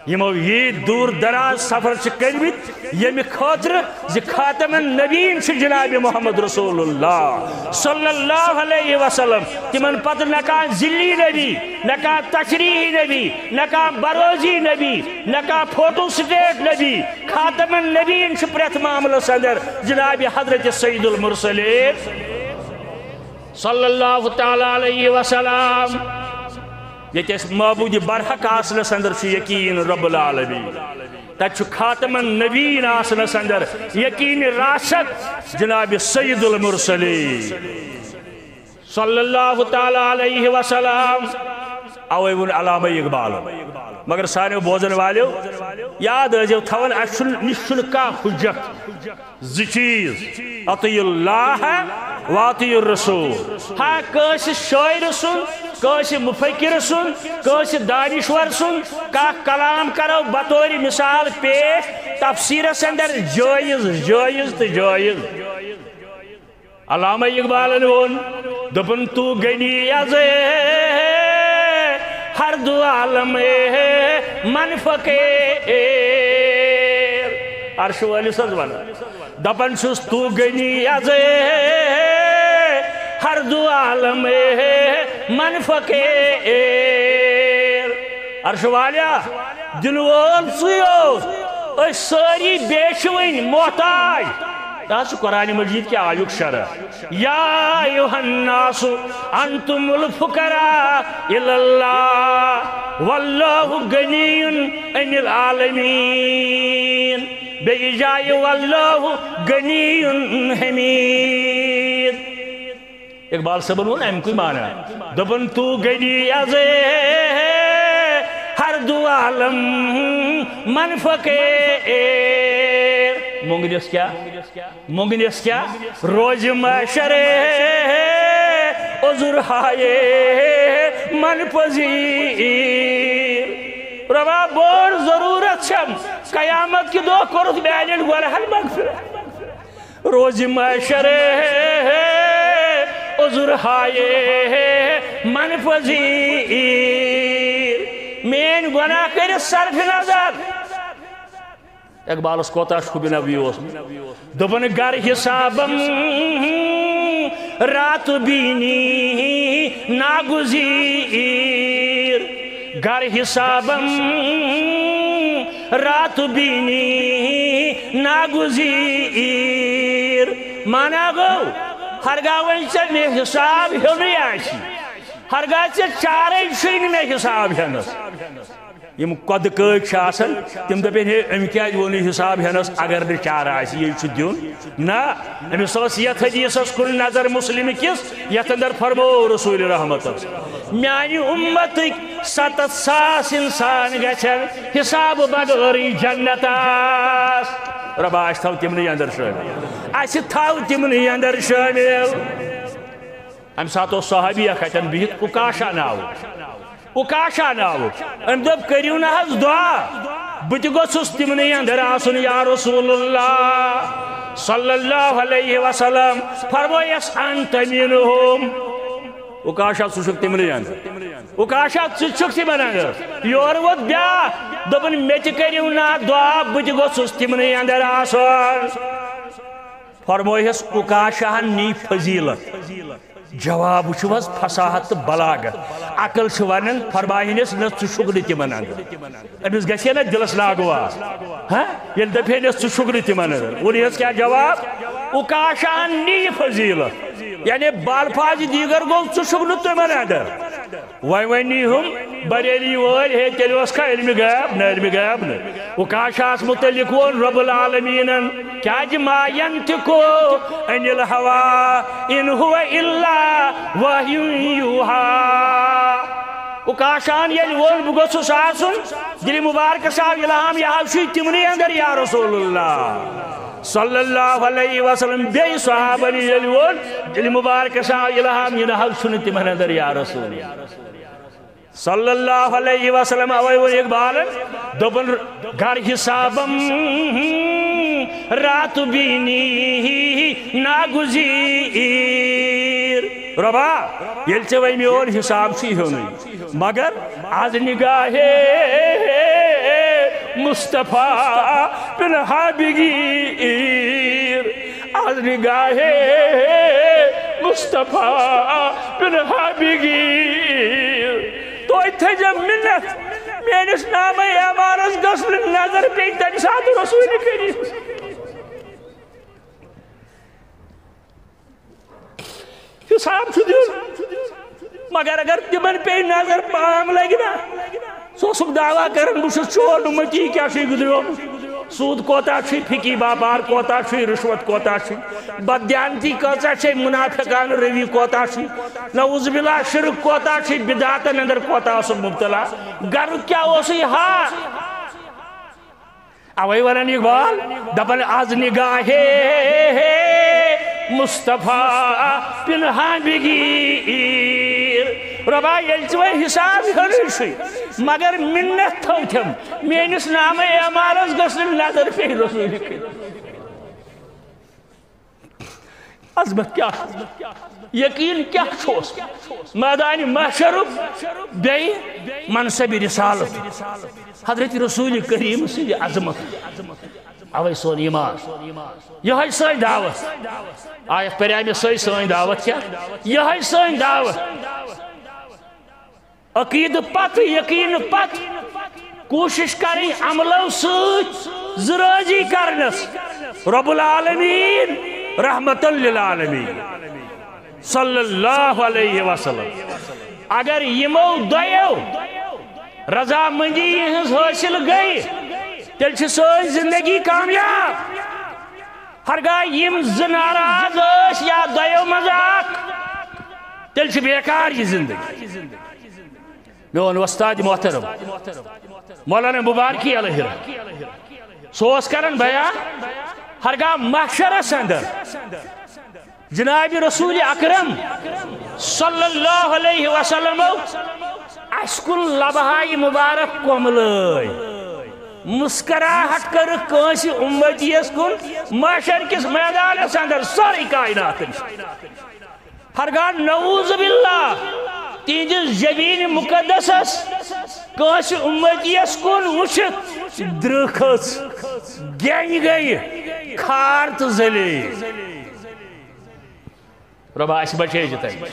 یِمو ییٖتۍ دوٗر دراز سفر چھِ کٔرمٕتۍ ییٚمہِ خٲطرٕ زِ خاتم النبیین چھُ جناب محمد رسول اللہ صلی اللہ علیہ وسلم۔ تِمن پتہٕ نہ کانٛہہ ذِلّی نبی، نہ کانٛہہ تشریحی نبی، نہ کانٛہہ بروزی نبی، نہ کانٛہہ فوٹو سٹیٹ نبی۔ خاتم النبیین چھُ پرٛٮ۪تھ معاملس اندر جناب حضرت سید المرسلین صلی اللہ تعالیٰ علیہ وسلم۔ ییٚتہِ اَسہِ معبوٗدِ برحق آسنَس اندر چھُ یقیٖن رب العالمین، تَتہِ چھُ خاتم النبیین آسنَس اندر یقیٖن راسخ جناب سید المرسلین صلی اللہ تعالیٰ علیہ وسلم۔ اوے ووٚن علامہ اقبالن۔ مگر سانیو بوزن والیو یاد ٲسۍزیو تھاوان، اَسہِ چھُنہٕ، نِش چھُنہٕ کانٛہہ حجت۔ زٕ چیٖز، اطیعوا اللہ واطیع الرسول۔ ہا، کٲنٛسہِ شٲعرٕ سُنٛد، کٲنٛسہِ مُفکِرٕ سُنٛد، کٲنٛسہِ دانشور سُنٛد کانٛہہ کلام کرو بطور مثال پیش تفسیرس اندر، جٲیز، جٲیز تہٕ جٲیز۔ علامہ اقبالن ووٚن، دوٚپُن، تو غنی از ہر دو عالم من فقیر۔ عرش وٲلِس حظ ونان۔ دپان چھُس، تو غنی از ہر دو عالم من فقیر۔ عرش والیا، دِنہٕ وول ژٕے یوت، أسۍ سٲری بیٚیہِ چھِ وٕنۍ محتاج۔ یہِ حظ چھُ قرآن مجید کہِ آیُک شرح۔ یا ایھا الناس انتم الفقراء الی اللہ واللہ غنی عن العالمین۔ بیٚیہِ جایہِ واللہ غنی حمید۔ اقبال صٲبن ووٚن اَمہِ کُے معنی۔ دوٚپُن، تو غنی از ہر دو عالم من فقیر۔ مۄنٛگنِس کیٛاہ؟ مۄنٛگنِس کیٛاہ؟ روزِ محشر عذر ہائے من پذیر۔ رۄبا، بٔڑ ضروٗرت چھم، قیامت کہِ دۄہ کوٚرُتھ میانٮ۪ن گۄنہن مغفرت۔ روزِ محشر عذر ہائے من پذیر۔ میٲنۍ گۄناہ کٔرِتھ صرف نظر۔ اقبالس کوتاہ شوٗبہِ نبی اوسمُت۔ دوٚپُن، گر حسابم رات بینی ناگزیر، گر حسابم رات بینی ناگزیر۔ مانا گوٚو، ہرگاہ وۄنۍ ژےٚ مےٚ حساب ہیوٚنُے آسہِ، ہرگاہ ژےٚ چارے چھُے نہٕ مےٚ حساب ہٮ۪نس۔ یِم قۄدٕ کٲٹھۍ چھِ آسان، تِم دَپن، ہے، أمۍ کیٛازِ ووٚن یہِ حساب ہٮ۪نَس، اگر نہٕ چارٕ آسہِ، یہِ چھُ دیُن؟ نہ، أمِس ٲس یَتھ حدیثَس کُن نظر مسلم کِس، یَتھ اندر فرموو رسول رحمتس، میانہِ اُمتٕکۍ ستتھ ساس انسان گژھن حساب بغٲرٕے جنتس۔ رۄبا، اَسہِ تھاو تِمنٕے اندر شٲمِل، اَسہِ تھاو تِمنٕے اندر شٲمِل۔ امہِ ساتہٕ اوس صحابی اکھ اتٮ۪ن بِہِتھ، عکاشہ ناوُک۔ عکاشہ ناوُک۔ أمۍ دوٚپ، کٔرِو نہ حظ دعا، بہٕ تہِ گوٚژھُس تِمنٕے اندر آسُن، یا رسول اللہ صلی اللہ علیہ وسلم۔ فرمٲیس، انت منہم۔ عکاشہ، ژٕ چھُکھ تِمنٕے اندر۔ عکاشہ، ژٕ تہِ چھُکھ تِمن اندر۔ یورٕ ووت بیٛاکھ، دوٚپُن، مےٚ تہِ کٔرِو نہ دعا، بہٕ تہِ گوٚژھُس تِمنٕے اندر آسُن۔ فرمٲیس، عکاشہن نی فضیلت۔ جواب وٕچھِو حظ، فصاحت تہٕ بلاغت۔ عقل چھِ ونان، فرماہنس، نہ، ژٕ چھُکھ نہٕ تِمن اندر۔ أمِس گژھِ ہے نہ دِلس ناگوار۔ ہاں؟ ییٚلہِ دپہِ ہے نہ، ژٕ چھُکھ نہٕ تِمن اندر۔ ووٚنُس کیٛاہ جواب؟ عکاشہن نی فضیلت۔ یعنی بالفاظ دیگر گوٚو، ژٕ چھُکھ نہٕ تِمن اندر۔ وۄنۍ ونی ہُم بریلی وٲلۍ، ہے، تیٚلہِ اوس کھا علمِ غیب؟ نہ، علمِ غیب نہٕ۔ عکاشہس متعلق ووٚن رب العالمینن، کیٛازِ ما ینطق عن الہوی ان ہو الا وحی یوحی۔ عکاشہن ییٚلہِ ووٚن، بہٕ گوٚژھُس آسُن، دِلہِ مبارکس آو الہام، یہِ حظ چھُے تِمنٕے اندر، یا رسول اللہ صلی اللہ علیہ وسلم۔ بیٚیہِ صحابن ییٚلہِ ووٚن، دِلہِ مبارکس آو الہام، یہِ نہ حظ چھُنہٕ تِمن اندر، یا رسول اللہ۔ صلی اللہ علیہ وسلم۔ اوے ووٚن اقبالن، دوٚپُن، گر حسابم رات بینی ناگزیر۔ رۄبا، ییٚلہِ ژےٚ وۄنۍ میون حساب چھُے ہیوٚنُے، مگر از نگاہ مصطفیٰ پنہا بگیر، از نگاہ مصطفیٰ پنہا بگیر۔ توتہِ تھٲیزیو مِنت، میٲنِس نامہ اعمالس گٔژھ نہٕ نظر پیٚنۍ تمہِ ساتہٕ رسول کریم۔ حساب چھُ دیُن، مگر اگر تِمن پیٚیہِ نظر، پام لگہِ نا۔ سُہ اوسُکھ دعویٰ کران، بہٕ چھُس چون اُمتی، کیٛاہ چھُے گُزریومُت؟ سوٗد کوتاہ چھُے، فِکی باپار کوتاہ چھُے، رُشوت کوتاہ چھُے، بددیانتی کۭژاہ چھے، منافقانہٕ روی کوتاہ چھُے، نعوذ باللہ، شرک کوتاہ چھُے، بدعاتن اندر کوتاہ اوسُکھ مبتلا، گرُک کیٛاہ اوسُے حال؟ اوے ونان اقبال، دپان، از نگاہ مصطفیٰ پنہاں بگیر۔ رۄبا، ییٚلہِ ژٕ وۄنۍ حساب ہیوٚنُے چھُے، مگر منت تھٲوتھم، میٲنِس نامہ اعمالس گٔژھ نہٕ نظر پیٚنۍ رسوٗلہِ کٔرِتھ۔ عظمت کیٛاہ چھُ؟ یقین کیٛاہ چھُس؟ میدان محشرُک، بیٚیہِ منصب رسالت، حضرت رسول کریم سٕنٛدِ عظمت۔ اوے سون ایمان، یہے سٲنۍ دعوت۔ آیت پرے مےٚ سۄے، سٲنۍ دعوت کیٛاہ؟ یہے سٲنۍ دعوت۔ عقیدٕ پتہٕ، یقین پتہٕ کوٗشش کرٕنۍ عملو سۭتۍ زٕ رٲضی کرنس۔ رب العالمین، رحمتن للعالمین، صلی اللہ علیہ وسلم۔ اگر یِمو دۄیو رضامندی یِہٕنٛز حٲصِل گٔے، تیٚلہِ چھِ سٲنۍ زندگی کامیاب۔ ہرگاہ یِم زٕ ناراض ٲسۍ یا دۄیو منٛز اکھ، تیٚلہِ چھِ بیکار یہِ زندگی۔ میون وۄستاد محترم مولانا مبارکی علیہ رحمۃ، سُہ اوس کران بیان، ہرگاہ محشرس اندر جناب رسول اکرم صلی اللہ علیہ وسلم اسہِ کُن لبہٕ ہاے مبارک کوملٲے، مسکراہٹ کٔرٕکھ کٲنٛسہِ امتیس کُن، محشر کِس میدانس اندر سٲرٕے کائنات۔ ہرگاہ نعوذ باللہ تِہنٛدِس جبین مقدسس کٲنٛسہِ امتیس کُن وٕچھِتھ درٛہ کھٔژ، گٮ۪نۍ گٔیہِ، کھار تہٕ ذلیل۔ رۄبا، اسہِ بچٲیزِ تمہِ۔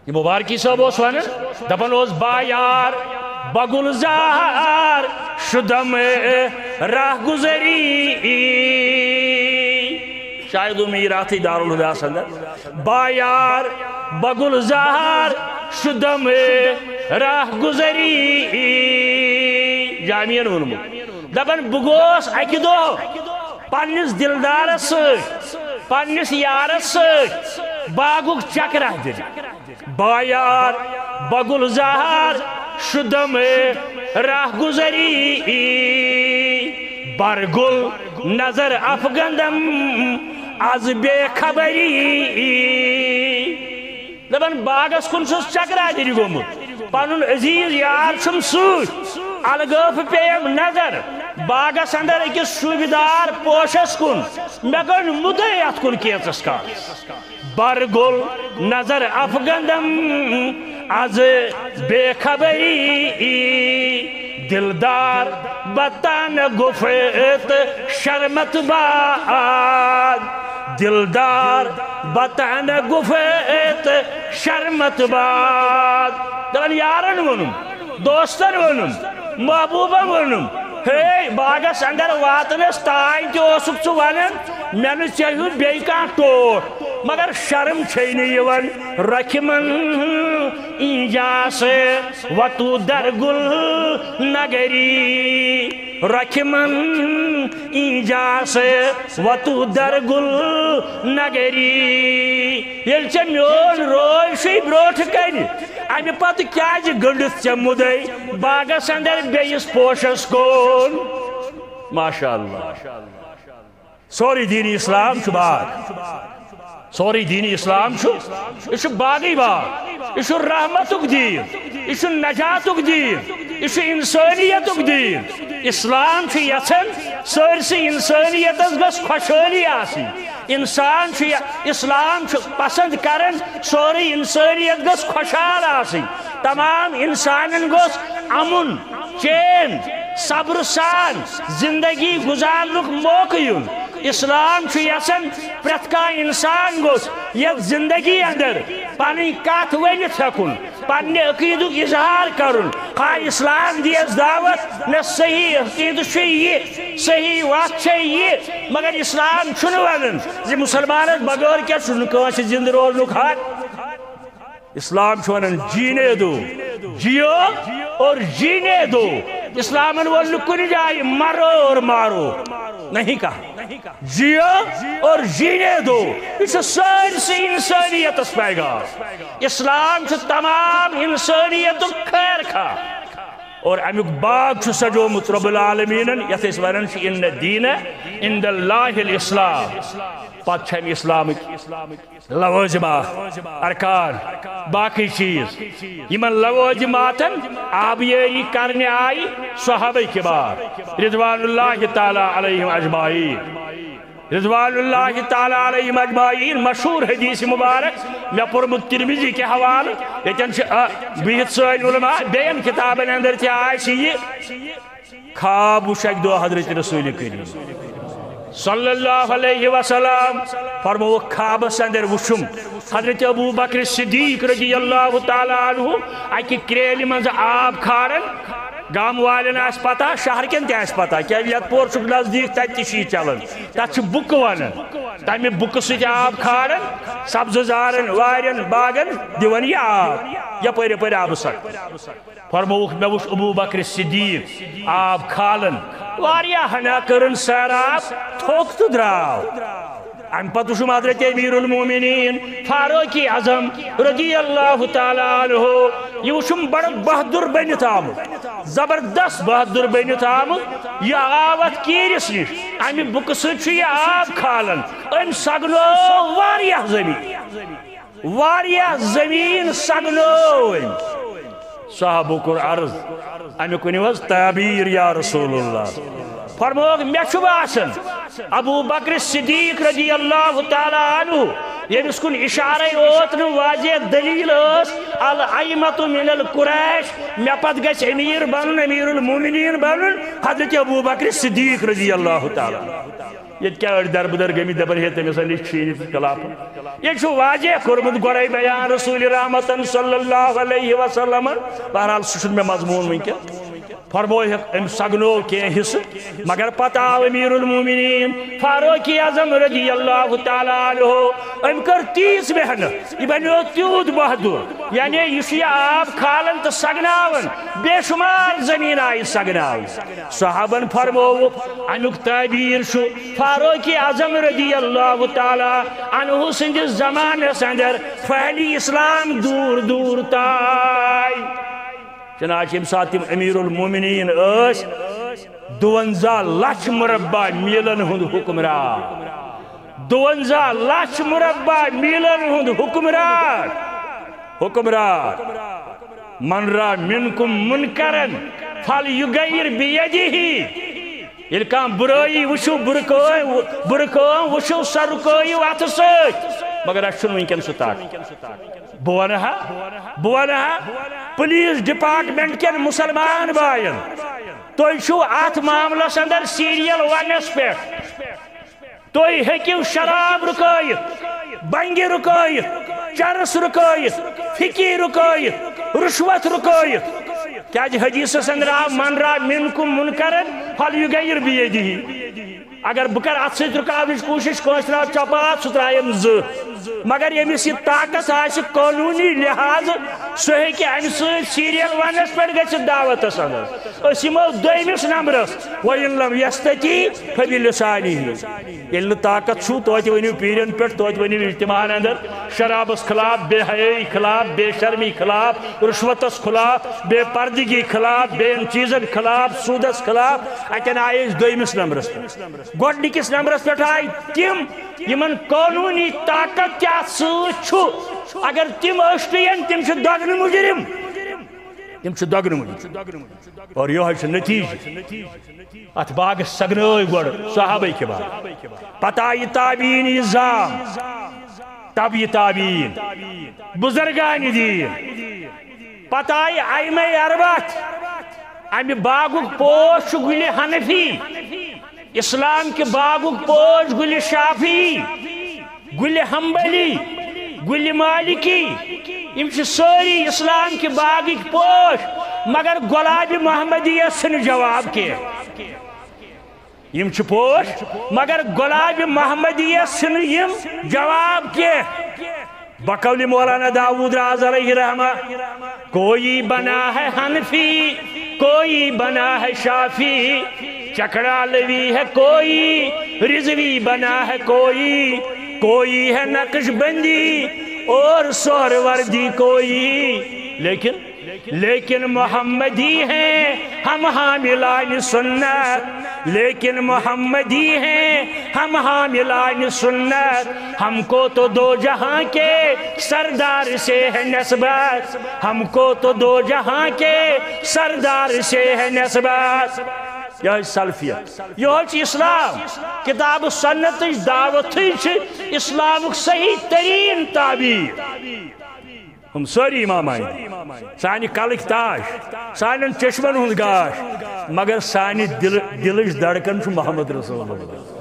یہِ مبارکی صٲب اوس ونان، دپان اوس، با یار، بہ گلزار شدم راہ گزری۔ شاید اوس مےٚ یہِ راتھٕے دارالہداہس اندر۔ با یار، بہ گلزار شدم راہ گزری۔ جامعین ووٚنمُت۔ دپان، بہٕ گوس اکہِ دۄہ پننِس دلدارس سۭتۍ، پننِس یارس سۭتۍ باغُک چکرا دِنہِ۔ با یار، بہ گلزار شدم راہ گزری، بر گل نظر افگندم از بے خبری۔ دپان، باغس کُن چھُس چکرا دِنہِ گوٚمُت، پنُن عزیز یار چھُم سۭتۍ، الگٲف پیٚیم نظر باغس اندر أکِس شوٗبہِ دار پوشس کُن، مےٚ گٔنڈ مُدے اتھ کُن کینژس کالس۔ بر گل نظر افگندم از بے خبری، دلدار بتان گفت شرمت باد، دلدار بتان گفت شرمت باد۔ دپان یارن ووٚنُم، دوستن ووٚنُم، محبوبن ووٚنُم، ہے، باغس اندر واتنس تام تہِ اوسُکھ ژٕ ونان، مےٚ نہٕ ژےٚ ہیوٗ بیٚیہِ کانٛہہ ٹوٹھ، مگر شرم چھے نہٕ یِوان۔ رۄکھِ من اینجاس وتو در گل نگری، رۄکھِ من اینجاس وتو در گل نگری۔ ییٚلہِ ژےٚ میون رٲے چھُے برٛونٛٹھ کنہِ، امہِ پتہٕ کیازِ گٔنڈِتھ ژےٚ مُدے باغس اندر بیٚیِس پوشس کُن؟ ماشاء اللہ۔ سورُے دین اسلام چھُ باغ۔ سورُے دین اسلام چھُ، یہِ چھُ باغٕے باغ۔ یہِ چھُ رحمتُک دین۔ یہِ چھُ نجاتُک دین۔ یہِ چھُ انسٲنیتُک دین۔ اسلام چھُ یژھان سٲرسٕے انسٲنیتس گٔژھ خۄشحٲلی آسٕنۍ۔ انسان چھُ یہِ، اسلام چھُ پسند کران سورُے انسٲنیت گٔژھ خۄشحال آسٕنۍ۔ تمام انسانن گوٚژھ امُن، چین، صبر سان زندگی گزارنُک موقعہٕ یُن۔ اسلام چھُ یژھان پرٛٮ۪تھ کانٛہہ انسان گوٚژھ یتھ زندگی اندر پنٕنۍ کتھ ؤنِتھ ہٮ۪کُن، پننہِ عقیدُک اظہار کرُن۔ خواہ اسلام دیس دعوت، نہ صحیح عقیدٕ چھُ یہِ، صحیح وتھ چھے یہِ، مگر اسلام چھُنہٕ ونان زِ مسلمانس بغٲر کیٛاہ چھُنہٕ کٲنٛسہِ زندٕ روزنُک حق۔ اسلام چھُ ونان، جینے دو، جیو اور جینے دو۔ اسلامن ووٚن نہٕ کُنہِ جایہِ مرو اور مارو، نہیں کہا۔ جیو اور جینے دو۔ یہِ چھُ سٲرسٕے انسٲنیتس پیغام۔ اسلام چھُ تمام انسٲنیتُک خیر خواہ۔ اور امیُک باغ چھُ سجومُت رب العالمینن، یتھ أسۍ ونان چھِ ان الدین عند اللہ الاسلام۔ پتہٕ چھِ امہِ اسلامٕکۍ لوازمات، ارکان، باقی چیز۔ یمن لوازماتن آبیٲری کرنہِ آیہِ صحابہ کبار رضوان اللہ تعالی علیہم اجمعین۔ رضوان اللہ تعالی علیہم اجمعین۔ مشہور حدیث مبارک مےٚ پوٚرمُت ترمذی کہِ حوالہٕ، ییٚتٮ۪ن چھِ، آ، بِہِتھ سٲنۍ علماء، بیٚین کتابن اندر تہِ آسہِ یہِ۔ خواب وُچھ اکہِ دۄہ حضرت رسول کریم صلی اللہ علیہ وسلم، فرمووُکھ، خوابس اندر وُچھُم حضرت ابو بکر صدیق رضی اللہ تعالی عنہ اکہِ کرٛیلہِ منٛز آب کھاران۔ گام والٮ۪ن آسہِ پتہ، شہر کٮ۪ن تہِ آسہِ پتہ، کیازِ یتھ پور چھُکھ نزدیٖک، تتہِ تہِ چھُ یہِ چلان۔ تتھ چھِ بُکہٕ ونان۔ تمہِ بُکہٕ سۭتۍ آب کھاران، سبزٕ زارن، وارٮ۪ن، باغن دِوان یہِ آب، یپٲرۍ یپٲرۍ آبہٕ سر۔ فرمووُکھ، مےٚ وُچھ ابو بکر صدیق آب کھالان، واریاہ ہنا کٔرٕن سیراب، تھوٚک تہٕ درٛاو۔ امہِ پتہٕ وُچھُم حضرت امیر المومنین فاروق اعظم رضی اللہ تعالی عنہ، یہِ وُچھُم بڑٕ بہادُر بٔنِتھ آمُت، زبردست بہادُر بٔنِتھ آمُت۔ یہِ آو اتھ کیٖرِس نِش، امہِ بُکہٕ سۭتۍ چھُ یہِ آب کھالان۔ أمۍ سگنوو واریاہ زٔمیٖن، واریاہ زٔمیٖن سگنوو أمۍ۔ صحابو کوٚر عرض، امیُک ؤنِو حظ تعبیٖر یا رسول اللہ۔ فرمووُکھ، مےٚ چھُ باسان ابو بکر صدیق رضی اللہ تعالی عنہ، ییٚمِس کُن اِشارَے اوت نہٕ واضح دٔلیٖل ٲس، الائمۃ من القریش، مےٚ پتہٕ گژھِ امیر بنُن، امیر المومنین بنُن حضرت ابو بکر صدیق رضی اللہ تعالی عنہ۔ ییٚتہِ کیٛاہ أڑۍ دربٕدر گٔمٕتۍ، دَپان، ہے، تٔمِس ہا لیٚچھ شیٖنہِ تہٕ کلافہٕ۔ ییٚتہِ چھُ واضح کوٚرمُت گۄڈَے بیان رسول رحمتن صلی اللہ علیہ وسلم۔ بہرحال، سُہ چھُنہٕ مےٚ مضموٗن وٕنکیٚن۔ فرمووُکھ، أمۍ سگنوو کینٛہہ حصہٕ، مگر پتہٕ آو امیر المومنین فاروق اعظم رضی اللہ تعالی عنہ۔ أمۍ کٔر تیٖژ محنت، یہِ بنیو تیوٗت بہادُر، یعنی یہِ چھُ یہِ آب کھالان تہٕ سگناوان، بے شمار زٔمیٖن آیہِ سگناونہٕ۔ صحابن فرمووُکھ، امیُک تعبیر چھُ فاروق اعظم رضی اللہ تعالی عنہ سٕنٛدِس زمانس اندر پھہلہِ اسلام دوٗر دوٗر تام۔ چنانچہ ییٚمہِ ساتہٕ تِم امیر المومنین ٲسۍ، دُونزہ لچھ مربع میلن ہُنٛد حکمران، دُونزہ لچھ مربع میلن ہُنٛد حکمران، حکمران۔ من را منکم منکرن فلیغیر بیدہ۔ ییٚلہِ کانٛہہ بُرٲیی وٕچھِو، بُرٕ کٲم، بُرٕ کٲم وٕچھِو، سۄ رُکٲیِو اَتھٕ سۭتۍ۔ مگر اَسہِ چھُنہٕ وٕنکیٚن سُہ طاقت۔ بہٕ وَنہٕ ہا، بہٕ وَنہٕ ہا، پُلیٖس ڈپارٹمنٹ کٮ۪ن مُسلمان بایَن، تُہۍ چھِو اَتھ معاملَس اندر سیٖریل ونَس پٮ۪ٹھ۔ تُہۍ ہیٚکِو شراب رُکٲیِتھ، بنگہِ رُکٲیِتھ، چرس رُکٲیِتھ، فِکی رُکٲیِتھ، رُشوت رُکٲیِتھ۔ کیازِ حدیثس اندر آو، من را منکم منکرن فلیغیر بیدہ۔ اگر بہٕ کرٕ اتھ سۭتۍ رُکاونٕچ کوٗشش، کٲنٛسہِ ترٛاو چپاتھ، سُہ ترٛایَم زٕ۔ مگر ییٚمِس یہِ طاقت آسہِ قونوٗنی لحاظہٕ، سُہ ہیٚکہِ امہِ سۭتۍ سیٖریل ونَس پٮ۪ٹھ گٔژھِتھ دعوتس اندر۔ أسۍ یِمو دوٚیمِس نمبرس، وَإِن لَمْ يَسْتَطِعْ فَبِلِسَانِهِ۔ ییٚلہِ نہٕ طاقت چھُو، توتہِ ؤنِو پیٖرٮ۪ن پٮ۪ٹھ، توتہِ ؤنِو اجتماعن اندر، شرابس خلاف، بے حیٲیی خلاف، بے شرمی خلاف، رُشوتس خلاف، بے پردگی خلاف، بیٚین چیٖزن خلاف، سوٗدس خلاف۔ اتٮ۪ن آیہِ أسۍ دوٚیمِس نمبرس پٮ۪ٹھ۔ گۄڈٕنِکِس نمبرس پٮ۪ٹھ آیہِ تِم، یِمن قونوٗنی طاقت تہِ اتھ سۭتۍ چھُ۔ اگر تِم أسۍ پیٚین، تِم چھِ دۄگنہٕ مُجرم۔ تِم چھِ دۄگنہٕ مُجرم۔ اور یِہوٚے چھُ نتیٖجہٕ۔ اتھ باغس سگنٲوۍ گۄڈٕ صحابہ کبار۔ پتہٕ آیہِ تابعین عظام، تبع تابعین، بزرگان دین۔ پتہٕ آیہِ ائمہ اربعہ۔ امہِ باغُک پوش چھُ گُلِ حنفی۔ اسلام کہِ باغُک پوش گُلِ شافعی، گُلِ حنبلی، گُلِ مالکی۔ یِم چھِ سٲری اسلام کہِ باغٕکۍ پوش، مگر گۄلابِ محمدیس چھِنہٕ جواب کینٛہہ۔ یِم چھِ پوش، مگر گۄلابِ محمدیس چھِنہٕ یِم جواب کینٛہہ۔ بقول مولانا داؤد راز علیہ رحمہ، کوئی بنا ہے حنفی، کوئی بنا ہے شافعی، چکڑا علوی ہے کوئی، رضوی بنا ہے کوئی، کوئی ہے نقشبندی اور سہروردی کوئی، لیکن، لیکن محمدی ہیں ہم حاملان سنت، لیکن محمدی ہیں ہم حاملان سنت۔ ہم کو تو دو جہاں کے سردار سے ہے نسبت، ہم کو تو دو جہاں کے سردار سے ہے نسبت۔ یہے سلفیت، یہے اسلام۔ کتاب و سنت دعوت اسلام صحیح ترین تعبیر۔ ہم سٲری امام آیہِ۔ سانہِ کلٕکۍ تاج، سانٮ۪ن چشمن ہُنٛد گاش، مگر سانہِ دِلہٕ، دِلٕچ دھڑکن چھُ محمد رسول اللہ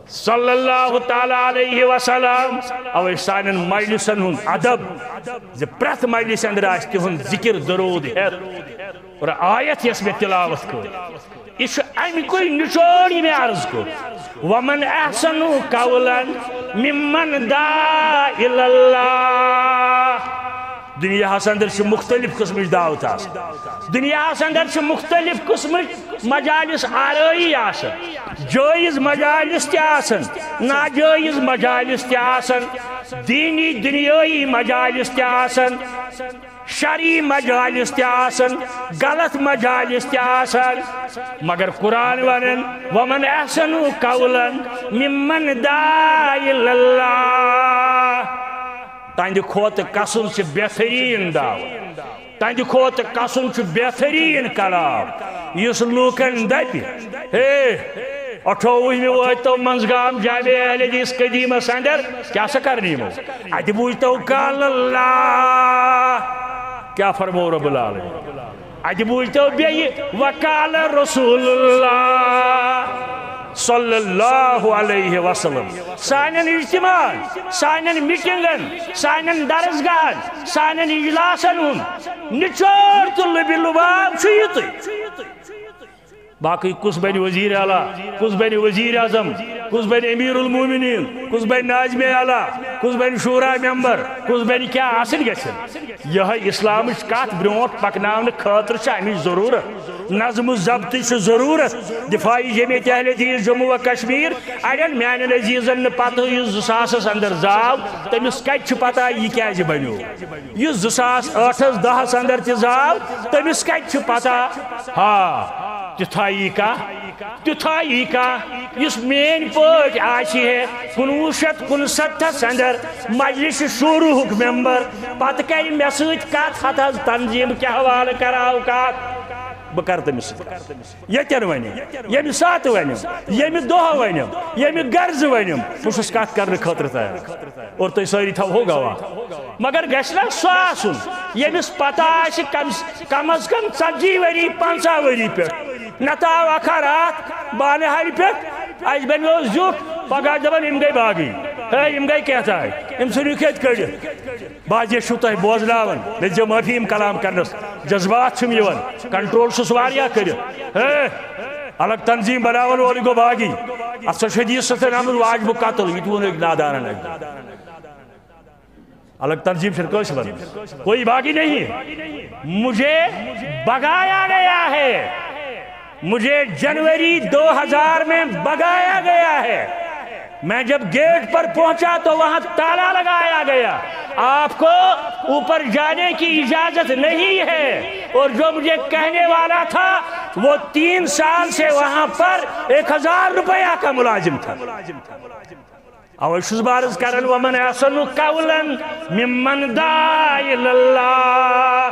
صلی اللہ تعالیٰ علیہ وسلم۔ اوے سانٮ۪ن مجلسن ہُنٛد ادب زِ پرٛٮ۪تھ مجلسہِ اندر آسہِ تِہُنٛد ذکر، درود ہٮ۪تھ اور آیت یۄس مےٚ تلاوت کٔر۔ یہِ چھُ اَمہِ کُے نچوڑ یہِ مےٚ عرض کوٚر۔ ومن احسن قولا ممن دعا الی اللہ۔ دنیاہس اندر چھِ مختلف قسمٕچ دعوت آسان۔ دنیاہس اندر چھِ مختلف قسمٕچ مجالس آرٲیی آسان۔ جٲیز مجالس تہِ آسان، ناجٲیز مجالس تہِ آسان، دینی دنیٲیی مجالس تہِ آسان۔ شرعی مجالس تہِ آسن، غلط مجالس تہِ آسن، مگر قرآن ونن، "ومن احسن قولا ممن دعا الی اللہ۔" تہنٛدِ کھۄتہٕ کسُن چھُ بہترین دعوت، تہنٛدِ کھۄتہٕ کسُن چھُ بہترین کلام، یُس لوٗکن دپہِ، ہے، اٹھووُہمہِ وٲتۍ تو منٛزگام جامع اہل حدیث قدیمس اندر، کیٛاہ سا کرنہٕ یِمو؟ اتہِ بوٗزۍ تو قال اللہ، کیٛاہ فرموو رب العالمین؟ اتہِ بوٗزۍ تو بیٚیہِ وقال رسول اللہ صلی اللہ علیہ وسلم۔ سانٮ۪ن اجتماعن، سانٮ۪ن میٹنگن، سانٮ۪ن درسگاہن، سانٮ۪ن اجلاسن ہُنٛد نچوڑ تہٕ لُبِ لُباب چھُ یِتُے۔ باقٕے کُس بنہِ وزیر اعلیٰ، کُس بنہِ وزیر اعظم، کُس بنہِ امیر المومنین، کُس بنہِ ناظم اعلیٰ، کُس بنہِ شورا ممبر، کُس بنہِ کیٛاہ آسٕنۍ گژھن۔ یہے اسلامٕچ کتھ برونٛٹھ پکناونہٕ خٲطرٕ چھِ امِچ ضروٗرت۔ نظم و ضبطٕچ چھِ ضروٗرت۔ دفاعی جمعیت اہل حدیث جموں و کشمیر، اڑٮ۪ن میانٮ۪ن عزیزن نہٕ پتہٕ یُس زٕ ساسس اندر زاو، تٔمِس کتہِ چھِ پتہ یہِ کیٛازِ بنیو؟ یُس زٕ ساس ٲٹھس دہس اندر تہِ زاو، تٔمِس کتہِ چھِ پتہ؟ ہا، تیُتھا یی کانٛہہ، تیُتھا یی کانٛہہ، یُس میٲنۍ پٲٹھۍ آسہِ ہے کُنوُہ شیٚتھ کُنستتھس اندر مجلس شورہُک ممبر، پتہٕ کرِ مےٚ سۭتۍ کتھ، ہتہٕ حظ تنظیٖم کہِ حوالہٕ کراو کتھ، بہٕ کرٕ تٔمِس سۭتۍ۔ ییٚتٮ۪ن ونہِ، ییٚمہِ ساتہٕ ونہِ، ییٚمہِ دۄہ ونہِ، ییٚمہِ غرضہٕ ونہِ، بہٕ چھُس کتھ کرنہٕ خٲطرٕ تیار۔ اور تُہۍ سٲری تھاوہو گواہ۔ مگر گژھِ نا سُہ آسُن، ییٚمِس پتہ آسہِ کم، کم از کم ژتجی ؤری، پنژاہ ؤری پٮ۪ٹھ۔ نتہٕ آو اکھ ہا راتھ بانہٕ ہالہِ پٮ۪ٹھ، اسہِ بنیو زیُٹھ، پگاہ دپان، "یِم گٔے باغی، ہے، یِم گٔے کینٛہہ تام، أمۍ ژھٕنِو کھٮ۪تھ کٔڑِتھ۔" بعضے چھُو تۄہہِ بوزناوان، مےٚ دِژ معٲفی یِم کلام کرنس، جذبات چھِم یِوان، کنٹرول چھُس واریاہ کٔرِتھ۔ ہے، الگ تنظیٖم بناوان وول گوٚو باغی، اتھ سا چھُ حدیثس سۭتۍ آمُت واجبُک قتل، یہِ تہِ ووٚن أکۍ نادانن اکہِ دۄہ۔ الگ تنظیٖم چھنہٕ کٲنٛسہِ ونان، کوئی باغی نہیں، مجھے بھگایا گیا ہے، مجھے جنوری دو ہزار میں بھگایا گیا ہے۔ میں جب گیٹ پر پہنچا تو وہاں تالا لگایا گیا۔ آپ کو اوپر جانے کی اجازت نہیں ہے۔ اور جو مجھے کہنے والا تھا، وہ تین سال سے وہاں پر ایک ہزار روپیہ کا ملازم تھا۔ اوے چھُس بہٕ عرض کران، "ومن احسن قولا ممن دعا الی اللہ۔"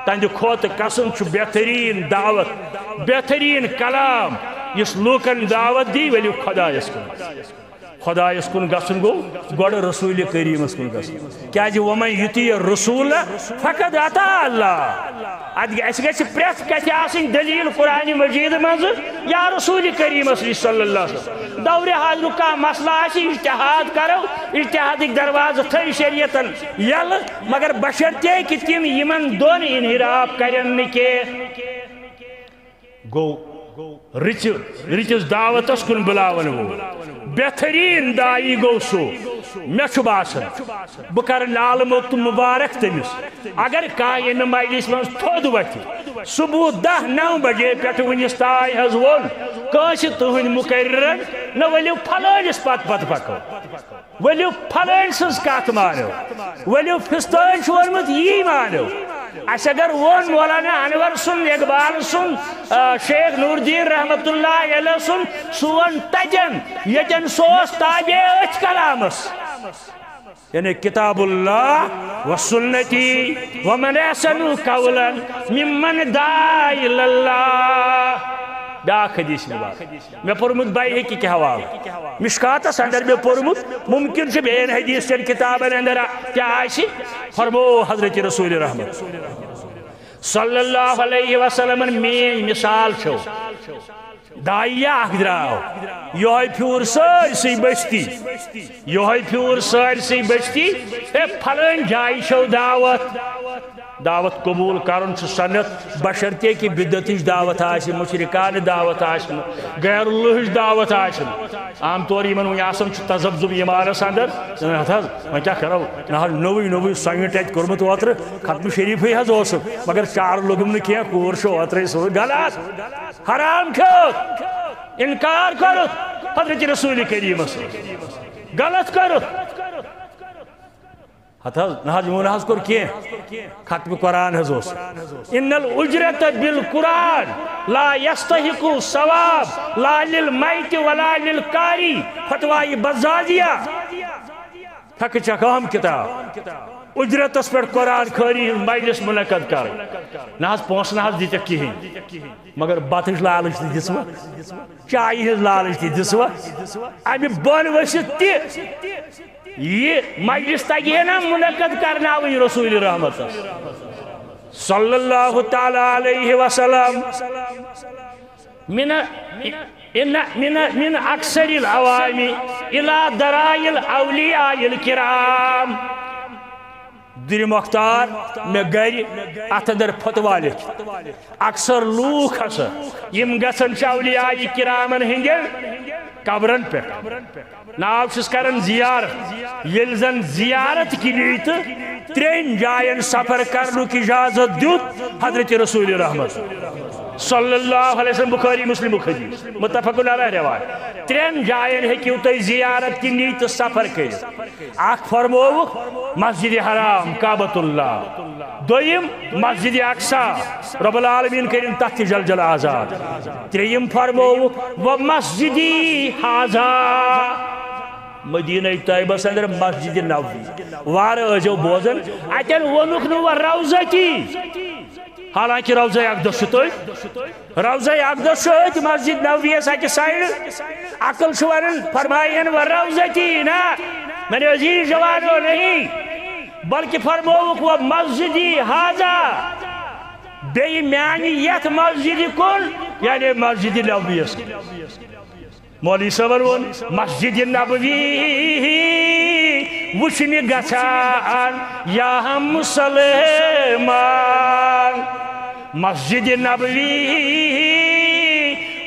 تہنٛدِ کھۄتہٕ کسُن چھُ بہتریٖن دعوت، بہتریٖن کلام، یُس لوٗکن دعوت دی، ؤلِو خۄدایس کُن۔ خۄدایس کُن گژھُن گوٚو گۄڈٕ رسول کریٖمس کُن گژھُن۔ کیازِ ومن یطیع الرسول فقد اطاع اللہ۔ اتھ گژھِ، اسہِ گژھِ پرٛٮ۪تھ کتھِ آسٕنۍ دلیل قرآن مجید منٛز یا رسول کریٖمس نِش صلی اللہ علیہ وسلم۔ دورِ حاضرُک کانٛہہ مسلہٕ آسہِ، اجتہاد کرو، اجتہادٕکۍ دروازٕ تھٲوۍ شریعتن یلہٕ، مگر بشرطیکہِ تِم یِمن دۄن انحراف کرن نہٕ کینٛہہ۔ گوٚو رٕژِ، رٕژِس دعوتس کُن بُلاون وول بہتریٖن داعی گوٚو سُہ۔ مےٚ چھُ باسان، بہٕ کرٕ لال موٚت مُبارک تٔمِس۔ اگر کانٛہہ ییٚمہِ مجلسہِ منٛز تھوٚد وۄتھِ، صبح دَہ نَو بجے پٮ۪ٹھٕ وٕنِس تام حظ ووٚن کٲنٛسہِ تُہٕنٛدۍ مُقررن، "نہ، ؤلِو فلٲنِس پتہٕ پتہٕ پکو، ؤلِو فلٲنۍ سٕنٛز کتھ مانو، ؤلِو فستٲنۍ چھُ ووٚنمُت یی مانو۔" اسہِ اگر ووٚن مولانا انور سُنٛد، اقبال سُنٛد، آ، شیخ نور الدین رحمت اللہ علیہ سُنٛد، سُہ ووٚن تتٮ۪ن، ییٚتٮ۪ن سُہ اوس تابع أتھۍ کلامس۔ یعنی کتاب اللہ و سنتی و من احسن قولا ممن دعا الی اللہ۔ بیاکھ حدیث مبارک۔ مےٚ پوٚرمُت بیہقی کہِ حوالہٕ۔ مشکاتس اندر مےٚ پوٚرمُت، ممکن چھُ بیٚین حدیث چٮ۪ن کتابن اندر تہِ آسہِ۔ فرمو حضرت رسول رحمت صلی اللہ علیہ وسلمن میٲنۍ مثال چھو۔ داعیہ اکھ درٛاو، یہوے پھیوٗر سٲرسٕے بستی، یہوے پھیوٗر سٲرسٕے بستی، ہے پھلٲنۍ جایہِ چھو دعوت۔ دعوت قبول کرُن چھُ سنت، بشرطیکہِ بدعتٕچ دعوت آسہِ، مشرکانہٕ دعوت آسہِ نہٕ، غیر اللہٕچ دعوت آسہِ نہٕ۔ عام طور یِمن وۄنۍ آسان چھُ تذبذب ایمانس اندر، نہ حظ، وۄنۍ کیٛاہ کرو؟ نہ حظ، نوٚوُے نوٚوُے سۄنٛگہِ ٹچ کوٚرمُت اوترٕ، ختمہٕ شریٖفٕے حظ اوسُم، مگر چارٕ لوٚگُم نہٕ کینٛہہ، کوٗر چھِ اوترَے سۭتۍ۔ غلط، حرام کھیوٚت، انکار کوٚرُتھ حضرت رسول کریٖمس، غلط کوٚرُتھ۔ ہتہٕ حظ، نہ حظ، یِمو نہ حظ کوٚر کینٛہہ۔ ختمِ قرآن حظ اوس۔ ان الاجرۃ بالقرآن لا یستحق الثواب لا للمیت ولا للقاری۔ فتویٰ بزازیہ، پھکہٕ چکام کتاب۔ اجرتس پٮ۪ٹھ قرآن خٲنی ہٕنٛز مجلس منعقد کرٕنۍ۔ نہ حظ، پونٛسہٕ نہ حظ دِتکھ کِہیٖنۍ، مگر بتٕچ لالچ تہِ دِژوٕ، چایہِ ہٕنٛز لالچ تہِ دِژوٕ، امہِ بۄن ؤسِتھ تہِ۔ یہِ مجلس تگہِ ہے نا منعقد کرناوٕنۍ رسول رحمتس صلی اللہ تعالی علیہ وسلم۔ من، ان، من، من اکثر العوام الی درائی الاولیاء الکرام۔ دُرِ مۄختار، مےٚ گرِ اتھ اندر فتویٰ لیکھِتھ۔ اکثر لوٗکھ ہسا یِم گژھان چھِ اولیاء کرامن ہٕنٛدٮ۪ن قبرن پٮ۪ٹھ۔ ناو چھِس کران زیارت۔ ییٚلہِ زن زیارت کہِ نیتہٕ ترٛٮ۪ن جاین سفر کرنُک اجازت دیُت حضرت رسول رحمت صلی اللہ علیہ وسلم، بخاری مسلمُک حدیث، متفق علیہ روایت۔ ترٛٮ۪ن جاین ہیٚکِو تُہۍ زیارت کہِ نیتہٕ سفر کٔرِتھ۔ اکھ فرمووُکھ مسجد حرام، کعبۃ اللہ۔ دوٚیِم مسجد اقصی، رب العالمین کٔرِن تتھ تہِ جل جل آزاد۔ ترٛیٚیِم فرمووُکھ، و مسجدی ہذا، مدینہ طیبس اندر مسجد نبوی۔ وارٕ ٲسۍزیو بوزان، اتٮ۪ن ووٚنُکھ نہٕ و روضتی، حالانکہ روضہ اقدس چھُ تٔتھۍ۔ روضہ اقدس چھُ أتھۍ مسجد نبویس اکہِ سایڈٕ۔ عقل چھُ ونان، فرمایہن و روضتی، نہ، میرے عزیز جوانو، نہیں، بلکہ فرمووُکھ و مسجدی ہذا، بیٚیہِ میانہِ یتھ مسجدِ کُن، یعنی مسجد نبویس کُن۔ مولوی صٲبن ووٚن، مسجد نبوی وٕچھنہِ گژھان یا ہم مسلمان، مسجد نبوی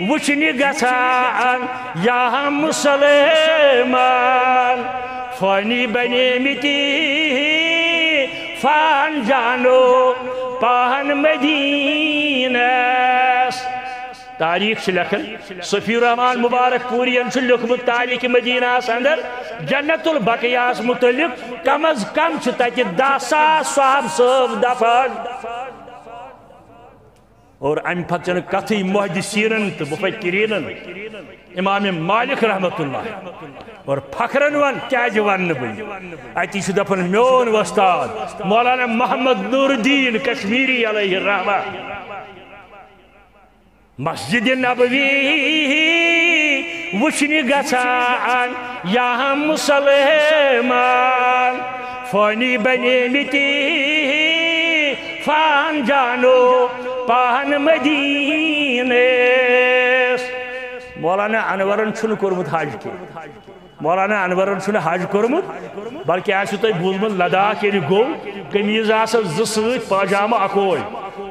وٕچھنہِ گژھان یا ہم مسلمان، فانی بنے متی فان جانو پاہن مدینس۔ تاریخ چھِ لیکھان، صفی الرحمان مبارک پوری ین چھُ لیوٚکھمُت تاریخ مدینہ ہس اندر، جنت البقیعس متعلق کم از کم چھِ تتہِ دَہ ساس صحابہ صٲب دفن۔ اور امہِ پتہٕ چھنہٕ کتھٕے محدثینن تہٕ مفکرینن، امام مالک رحمت اللہ، اور فخرن ون، کیازِ ونہٕ نہٕ بہٕ؟ اتی چھُ دپان میون وۄستاد مولانا محمد نور الدین کشمیری علیہ الرحمہ۔ مسجد نبوی وٕچھنہِ گژھان یا ہم مسلمان، فانی بنے متی فان جانو پاہن مدینس۔ مولانا انورن چھُنہٕ کوٚرمُت حج کینٛہہ۔ مولانا انورن چھُنہٕ حج کوٚرمُت، بلکہِ آسِوٕ تۄہہِ بوٗزمُت، لداخ ییٚلہِ گوٚو، قمیٖض آسس زٕ سۭتۍ، پاجامہٕ اکوے۔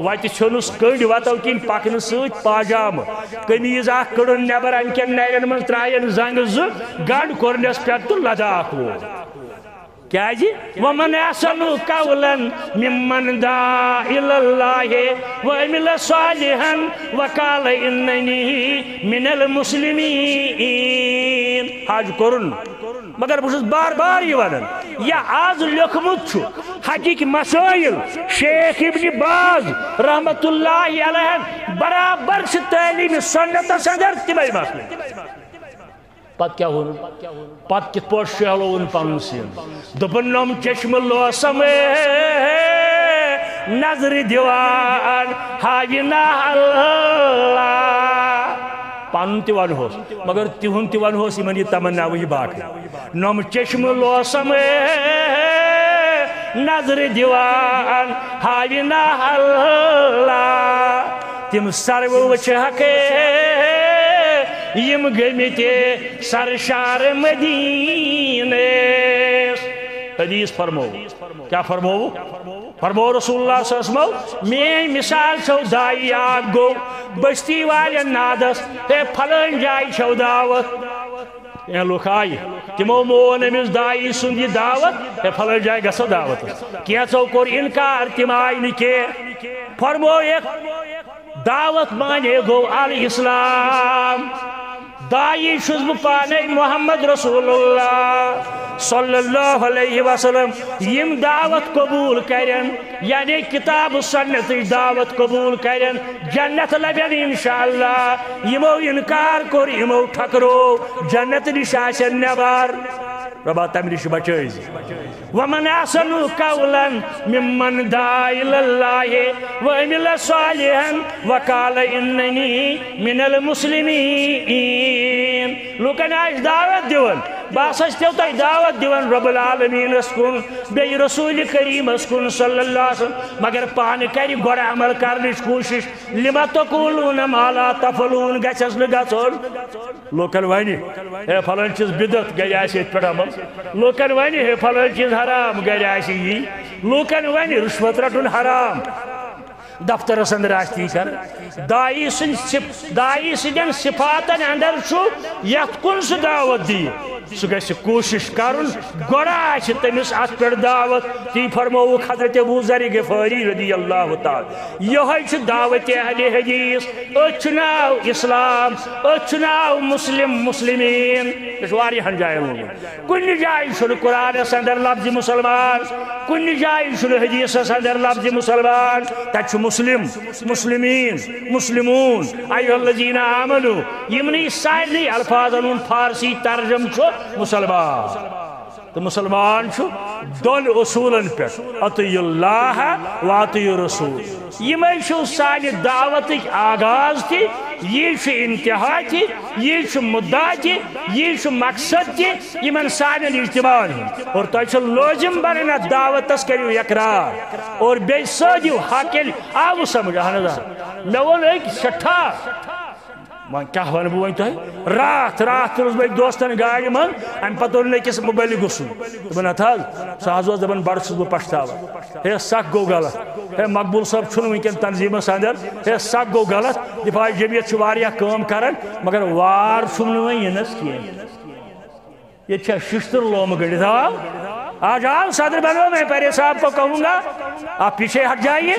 وتہِ ژھیوٚنُس کٔنٛڈۍ وتو کِنۍ پکنہٕ سۭتۍ پاجامہٕ۔ قمیٖض اکھ کٔڈٕن نٮ۪بر، امہِ کٮ۪ن نرٮ۪ن منٛز ترٛایَن زنٛگہٕ زٕ، گنٛڈ کوٚرنس پٮ۪ٹھ تہٕ لداخ ووت۔ کیازِ؟ ومن احسن قولا ممن دعا الی اللہ وعمل صالحا وقال اننی من المسلمین۔ حج کوٚرُن، مگر بہٕ چھُس بار بار یہِ ونان، یہِ از لیوٚکھمُت چھُ، اَتِکۍ مسائل، شیخ ابن باز رحمت اللہ علیہ برابر چھِ تعلیمِ سنتس اندر تِمے مسلہٕ۔ پتہٕ کیٛاہ ووٚنُن؟ پتہٕ کِتھ پٲٹھۍ شیہلووُن پنُن سیٖنہٕ؟ دوٚپُن، نۄم چشمہٕ لوسم نظرِ دِوان ہاوِ نہ اللہ۔ پنُن تہِ ونہوس، مگر تِہُنٛد تہِ ونہوس، یِمن یہِ تمنا وٕچھِ باقٕے۔ نۄم چشمہٕ لوسم نظرِ دِوان ہاوِ نہ اللہ۔ تِم سروٕ وٕچھِ حقے یِم گٔمٕتۍ سرشار مدیٖنس۔ حدیث فرمو، کیٛاہ فرمووُکھ؟ فرمو رسول اللہ صلی اللہ علیہ وسلم، میٲنۍ مثال چھو داعی اکھ گوٚو بستی والٮ۪ن نادس، ہے پھلٲنۍ جایہِ چھو دعوت۔ کینٛہہ لُکھ آیہِ، تِمو مون أمِس داعی سُنٛد یہِ دعوت، ہے پھلٲنۍ جایہِ گژھو دعوتس۔ کینٛژو کوٚر انکار، تِم آیہِ نہٕ کینٛہہ۔ فرمووُکھ، دعوت مانے گوٚو الاسلام۔ داعی چھُس بہٕ پانے محمد رسول اللہ صلی اللہ علیہ وسلم۔ یِم دعوت قبول کرن، یعنی کتاب و سنتٕچ دعوت قبول کرن، جنت لبن انشاءاللہ۔ یِمو انکار کوٚر، یِمو ٹھکرو، جنت نِش آسن نٮ۪بر۔ رۄبا، تمہِ نِش بچٲیزِ۔ ومن احسن قولا ممن دعا الی اللہ وعمل صالحا وقال اننی من المسلمین۔ لوٗکن آسہِ دعوت دِوان، بہٕ ہسا چھُس تۄہہِ دعوت دِوان رب العالمینس کُن، بیٚیہِ رسول کریمس کُن صلی اللہ علیہ وسلم، مگر پانہٕ کرِ گۄڈٕ عمل کرنٕچ کوٗشش۔ لم تقولون ما لا تفعلون گژھٮ۪س نہٕ گژھُن۔ لوٗکن ونہِ، ہے پھلٲنۍ چیٖز بدعت، گرِ آسہِ ییٚتہِ پٮ۪ٹھ عمل۔ لوٗکن ونہِ، ہے پھلٲنۍ چیٖز حرام، گرِ آسہِ یی۔ لوٗکن ونہِ، رُشوت رٹُن حرام، دفترس اندر آسہِ تی کران۔ داعی سٕنٛدۍ صف-، داعی سٕنٛدٮ۪ن صفاتن اندر چھُ یتھ کُن سُہ دعوت دِیہِ، سُہ گژھِ کوٗشش کرُن، گۄڈٕ آسہِ تٔمِس اتھ پٮ۪ٹھ دعوت۔ تی فرمووُکھ حضرت ابو ذر غفاری رضی اللہ تعالیٰ، یِہوٚے چھُ دعوت اہل حدیث۔ أتھۍ چھُ ناو اسلام، أتھۍ چھُ ناو مسلم، مسلمین۔ یہِ چھُ واریاہن جاین ووٚنمُت۔ کُنہِ جایہِ چھُنہٕ قرآنس اندر لفظ مسلمان، کُنہِ جایہِ چھُنہٕ حدیثس اندر لفظ مسلمان، تتہِ چھُ مسلم، مسلمین، مسلمون، ایھا الذین آمنو۔ یِمنٕے سارنٕے الفاظن ہُنٛد فارسی ترجمہٕ چھُ مسلمان۔ تہٕ مسلمان چھُ دۄن اصوٗلن پٮ۪ٹھ، اطیعوا اللہ و اطیعوا الرسول۔ یِمے چھِ سانہِ دعوتٕکۍ آغاز تہِ، یی چھُ انتہا تہِ، یی چھُ مدعا تہِ، یی چھُ مقصد تہِ یِمن سانٮ۪ن اجتماعن ہُنٛد۔ اور تۄہہِ چھُ لٲزم بنان اتھ دعوتس کٔرِو اقرار اور بیٚیہِ سٲدِو حق۔ ییٚلہِ آوٕ سمجھ؟ اہن حظ آ۔ مےٚ ووٚن أکۍ سٮ۪ٹھاہ وۄنۍ کیٛاہ وَنہٕ بہٕ وۄنۍ تۄہہِ؟ راتھ، راتھ تُلُس بہٕ أکۍ دوستَن گاڑِ منٛز، اَمہِ پَتہٕ اوٚن مےٚ أکِس مُبلِغ سُنٛد۔ دوٚپُن، "ہَتہٕ حظ، سُہ حظ اوس دَپان، بَڑٕ چھُس بہٕ پَشتاوان۔ ہے، سَکھ گوٚو غلط۔ ہے، مقبوٗل صٲب چھُنہٕ وٕنۍکٮ۪ن تنظیٖمَس اَندَر۔ ہے، سَکھ گوٚو غلط۔ دِفاع جمعیت چھِ واریاہ کٲم کَران، مگر وار چھُم نہٕ وۄنۍ یِنَس کینٛہہ۔" ییٚتہِ چھا شِشتٕر لومہٕ گٔنٛڈِتھ؟ آ، آج آؤ صدر بنو، میں پہلے صاحب کو کہوں گا، آپ پیچھے ہٹ جائیے،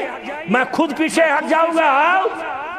میں خود پیچھے ہٹ جاؤں گا، آؤ،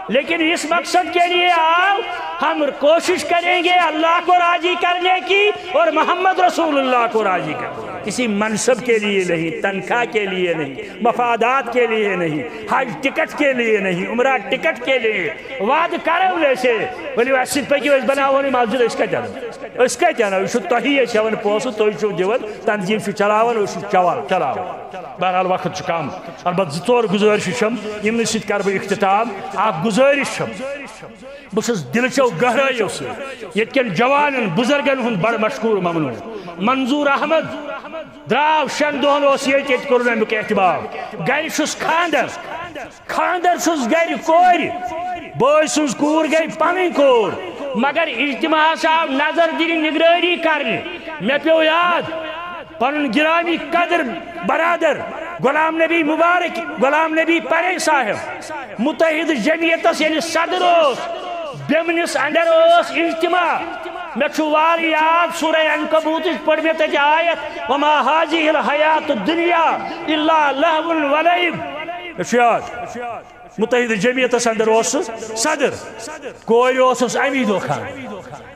لیکن اس مقصد کے لیے آؤ، ہم کوشش کریں گے اللہ کو راضی کرنے کی اور محمد رسول اللہ کو راضی کرنے کی۔ کسی منصب کے لیے نہیں، تنخواہ کے لیے نہیں، مفادات کے لیے نہیں، حج ٹکٹ کے لیے نہیں، عمرہ ٹکٹ کے لیے۔ وعدٕ کرو ویسے، ؤلِو اَسہِ سۭتۍ پٔکِو، أسۍ بناوون یہِ مسجد، أسۍ کَتہِ اَنو؟ أسۍ کَتہِ اَنو؟ یہِ چھُ تۄہی، أسۍ ہٮ۪وان پونٛسہٕ، تُہۍ چھِو دِوان، تنظیٖم چھُ چلاوان، أسۍ چھِ چوان، چلاوان۔ بہرحال، وقت چھُ کم، البتہ زٕ ژور گُزٲرِشہٕ چھَم، یِمنٕے سۭتۍ کرٕ بہٕ اختتام۔ اکھ گُزٲرِش چھَم، بہٕ چھُس دِلہٕ چو گہرٲیو سۭتۍ ییٚتہِ کٮ۪ن جوانن، بُزرگن ہُنٛد بڑٕ مشکوٗر ممنوٗن۔ منظور احمد درٛاو شٮ۪ن دۄہن، اوس ییٚتہِ، ییٚتہِ کوٚرُن اَمیُک اہتمام۔ گرِ چھُس خانٛدر، خانٛدر چھُس گرِ کورِ، بٲے سٕنٛز کوٗر گٔے پنٕنۍ کوٗر، مگر اجتماعس آو نظر دِنہِ، نگرٲنی کرنہِ۔ مےٚ پیوٚو یاد پنُن گرامی قدر برادر غلام نبی مبارک، غلام نبی پرے صاحب، متحد جمعیتس ییٚلہِ صدر اوس، بیمنِس اندر اوس اجتماع۔ مےٚ چھُ وارٕ یاد، سورہ عنکبوتٕچ پٔر مےٚ تتہِ آیت، "وما هذه الحیات الدنیا الا لهو ولعب۔" مےٚ چھُ یاد۔ متحدٕ جمعیتس اندر اوس سُہ صدر۔ کورِ اوسُس امی دۄہ خانٛدر۔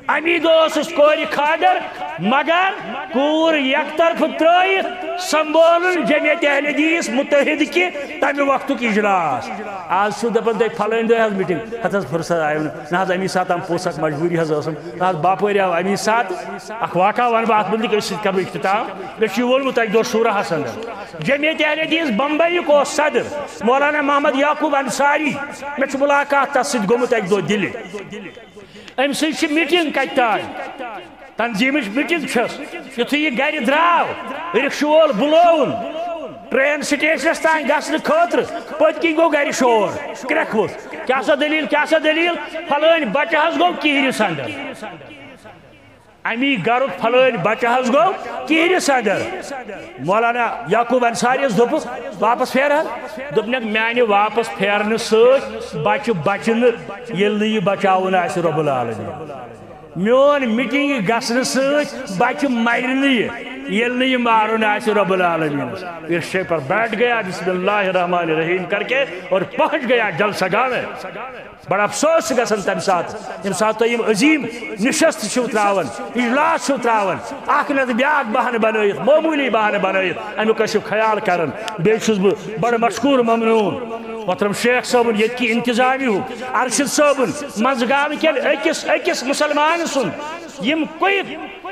امی دۄہ اوسُس کورِ خانٛدر، مگر کوٗر یک طرفہٕ ترٲیِتھ سنبھولُن جمعیت اہل حدیث متحد کہِ تمہِ وقتُک اجلاس۔ آز چھُو دپان تُہۍ فلٲنۍ دۄہ حظ میٖٹِنٛگ، ہتھ حظ فرصت آیو نہٕ۔ نہ حظ، امی ساتہٕ آم پوٚژھ اکھ مجبوٗری حظ ٲسٕم۔ نہ حظ، باپٲرۍ آو امی ساتہٕ۔ اکھ واقعہ ونہٕ بہٕ اتھ مُتعلق، أسۍ سۭتۍ کرٕ بہٕ اختتام۔ مےٚ چھُ یہِ ووٚنمُت اکہِ دۄہ شوراہس اندر۔ جمعیت اہل حدیث بمبئیُک اوس صدر مولانا محمد یعقوب انصاری۔ مےٚ چھُ ملاقات تس سۭتۍ گوٚمُت اکہِ دۄہ دِلہِ۔ أمۍ سۭتۍ چھِ میٖٹِنٛگ کَتہِ تام، تنظیٖمٕچ میٖٹِنٛگ چھَس۔ یُتھُے یہِ گَرِ درٛاو، رِکشہٕ وول بُلووُن ٹرٛین سٹیشنَس تام گژھنہٕ خٲطرٕ۔ پٔتۍ کِنۍ گوٚو گَرِ شور، کرٛٮ۪کھ ؤژھ۔ کیٛاہ سا دٔلیٖل، کیٛاہ سا دٔلیٖل؟ فلٲنۍ بَچہٕ حظ گوٚو کِہرِس اندر۔ امی گرُک فلٲنۍ بچہ حظ گوٚو کِہرِس اندر۔ مولانا یعقوب انصاریس دوٚپُکھ، "واپس پھیر حظ۔" دوٚپنکھ، "میانہِ واپس پھیرنہٕ سۭتۍ بچہِ بچہِ نہٕ، ییٚلہِ نہٕ یہِ بچاوُن آسہِ رب العالمین۔ میون میٖٹِنٛگ گژھنہٕ سۭتۍ بچہِ مرِ نہٕ یہِ، ییٚلہِ نہٕ یہِ مارُن آسہِ رب العالمینس۔" یہ شے پر بیٹھ گیا، بسم اللہ الرحمن الرحیم کر کے، اور پہنچ گیا جلسہ گاہ میں۔ بڑا افسوس چھُ گژھان تَمہِ ساتہٕ، ییٚمہِ ساتہٕ تۄہہِ یِم عظیٖم نِشست چھِو ترٛاوان، اجلاس چھِو ترٛاوان، اکھ نتہٕ بیٛاکھ بہانہٕ بنٲیِتھ، معموٗلی بہانہٕ بنٲیِتھ، اَمیُک ٲسِو خیال کران۔ بیٚیہِ چھُس بہٕ بڑٕ مشکوٗر ممنوٗن محترم شیخ صٲبُن، ییٚتہِ کہِ انتظامیہ ہُک، ارشد صٲبُن، منٛزٕ گامہٕ کٮ۪ن أکِس أکِس مُسلمان سُنٛد، یِم کُیِک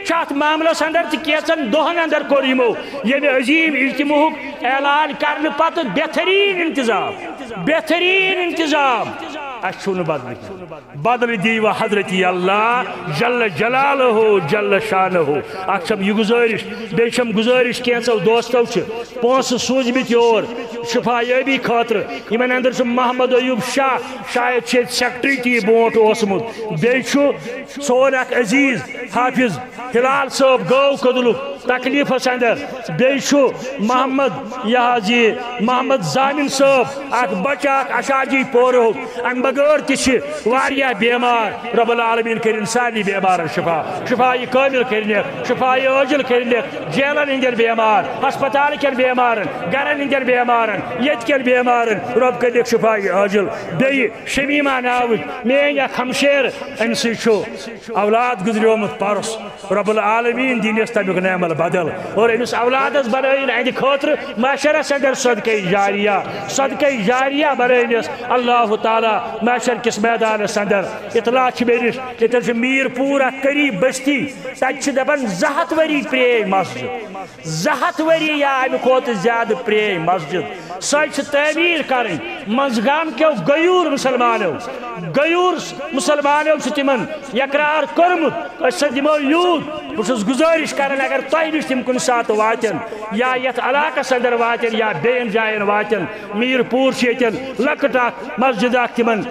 چھِ اتھ معاملس اندر تہٕ کینٛژن دۄہن اندر کوٚر یِمو ییٚمہِ عظیٖم اجتماعُک اعلان کرنہٕ پتہٕ بہتریٖن انتظام، بہتریٖن انتظام۔ اسہِ چھُو نہٕ بدلہٕ کینٛہہ۔ بدلہٕ دی وۄنۍ حضرت اللہ جل جلالہ جل شانہ۔ اکھ چھم یہِ گُزٲرِش، بیٚیہِ چھم گُزٲرِش کینٛژو دوستو چھِ پونٛسہٕ سوٗزمٕتۍ یور شفا یٲبی خٲطرٕ۔ یِمن اندر چھُ محمد ایوب شاہ، شاید چھُ ییٚتہِ سیکرٹری تہِ یہِ برونٛٹھ اوسمُت۔ بیٚیہِ چھُ سون اکھ عزیز حافظ ہلال صٲب گٲو کدلُک تکلیفس اندر۔ بیٚیہِ چھُ محمد، یہِ حظ یہِ محمد زامن صٲب، اکھ بچہ اکھ اشاجی پورہُک۔ امہِ بغٲر تہِ چھِ واریاہ بیمار۔ رب العالمین کٔرِن سارنٕے بیمارن شفا، شفا کٲمل کٔرِنکھ، شفا عاجل کٔرِنکھ۔ جیلن ہٕنٛدٮ۪ن بیمار، ہسپتال کٮ۪ن بیمارن، گرن ہٕنٛدٮ۪ن بیمارن، ییٚتہِ کٮ۪ن بیمارن رب کٔرِنکھ شفا عاجل۔ بیٚیہِ شمیمہ ناوٕچ میٲنۍ اکھ ہمشیر، أمۍ سٕے چھُ اولاد گُزریومُت پرُس۔ رب العالمین دِنس تمیُک نعم البدل اور أمِس اولادس بنٲیِن اہندِ خٲطرٕ محشرس اندر صدقہ جاریہ، صدقہ جاریہ بنٲیِنس اللہ تعالیٰ محشر کِس میدانس اندر۔ اطلاع چھِ مےٚ نِش، ییٚتٮ۪ن چھُ میٖر پوٗر اکھ قریب بستی، تتہِ چھِ دپان زٕ ہتھ ؤری پرٛٲنۍ مسجد، زٕ ہتھ ؤری یا امہِ کھۄتہٕ زیادٕ پرٛٲنۍ مسجد۔ سۄے چھِ تعمیٖر کرٕنۍ۔ منٛزگام کیو غیوٗر مُسلمانو، غیوٗر مُسلمانو چھُ تِمن یقرار کوٚرمُت، أسۍ ہسا دِمو یوٗت۔ بہٕ چھُس گُزٲرِش کران، اگر تۄہہِ نِش تِم کُنہِ ساتہٕ واتن یا یتھ علاقس اندر واتن یا بیٚین جاین واتن، میٖر پوٗر چھِ ییٚتٮ۪ن لۄکٕٹ اکھ مسجد اکھ تِمن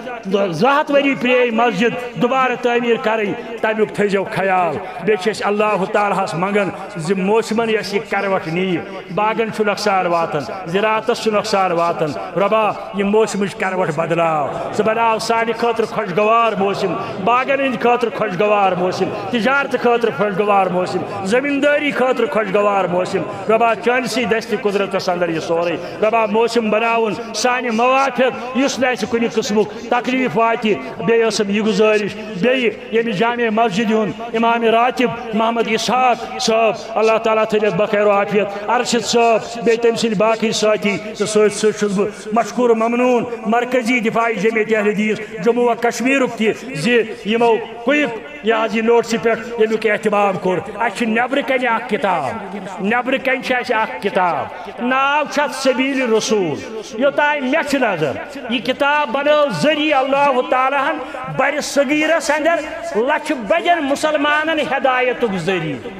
زٕ ہتھ ؤری پرٛٲنۍ مسجد دوبارٕ تعمیٖر کرٕنۍ، تمیُک تھٲیزیو خیال۔ بیٚیہِ چھِ أسۍ اللہ تعالیٰ ہس منگان زِ موسمن یۄس یہِ کروٹ نِیہِ، باغن چھُ نۄقصان واتان، زراعتس چھُ نۄقصان واتان۔ رۄبا، یہِ موسمٕچ کروٹ بدلاو، ژٕ بناو سانہِ خٲطرٕ خۄشگوار موسم، باغن ہٕنٛدِ خٲطرٕ خۄشگوار موسم، تجارت خٲطرٕ خۄشگوار موسم، زمیٖندٲری خٲطرٕ خۄشگوار موسم۔ رۄبا، چٲنسٕے دستِ قدرتس اندر یہِ سورُے۔ رۄبا، موسم بناوُن سانہِ موافق، یُس نہٕ اسہِ کُنہِ قٕسمُک تکلیف واتہِ۔ بیٚیہِ ٲسٕم یہِ گُزٲرِش، بیٚیہِ ییٚمہِ جامع مسجد ہُنٛد امام راتب محمد اسحاق صٲب، اللہ تعالیٰ تھٲوِتھ بخیر و عافیت، ارشد صٲب، بیٚیہِ تٔمۍ سٕنٛدۍ باقٕے سٲتھی تہٕ سۭتۍ سۭتۍ چھُس بہٕ مشکور و ممنون مرکزی دفاعی جمعیت اہل حدیث جموں و کشمیرُک تہِ زِ یِمو کُیِک یہِ حظ یہِ نوٹسہِ پٮ۪ٹھ ییٚمیُک اہتمام کوٚر۔ اسہِ چھِ نٮ۪برٕ کنہِ اکھ کتاب، نٮ۪برٕ کنہِ چھِ اسہِ اکھ کتاب، ناو چھُ اتھ سبیل رسول۔ یوٚتام مےٚ چھِ نظر، یہِ کتاب بنٲو ذٔریعہٕ اللہ تعالیٰ ہن برِ صغیرس اندر لچھِ بدٮ۪ن مسلمانن ہدایتُک ذٔریعہٕ۔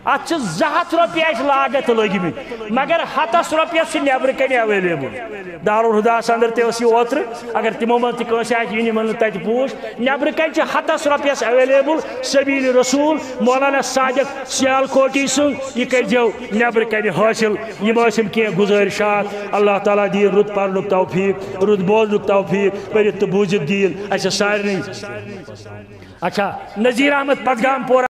اتھ چھِ زٕ ہتھ رۄپیہِ اسہِ لاگتھ لٔگمٕتۍ، مگر ہتس رۄپیس چھِ نٮ۪برٕ کنہِ اویلیبل۔ دارالہداہس اندر تہِ ٲس یہِ اوترٕ، اگر تِمو منٛز تہِ کٲنٛسہِ آسہِ یِنہِ، یِمن نہٕ تتہِ پوٗچھ، نٮ۪برٕ کنہِ چھِ ہتس رۄپیس اویلیبل سبیل رسول مولانا صادق سیالکوٹی سُنٛد۔ یہِ کٔرۍزیو نٮ۪برٕ کنہِ حٲصِل۔ یِم ٲسِم کینٛہہ گُزٲرِشات۔ اللہ تعالیٰ دِیِن رُت پرنُک توفیٖق، رُت بوزنُک توفیٖق، پٔرِتھ تہٕ بوٗزِتھ دِیِن اَسہِ سارنٕے۔ اچھا، نذیر احمد پتگام پورہ۔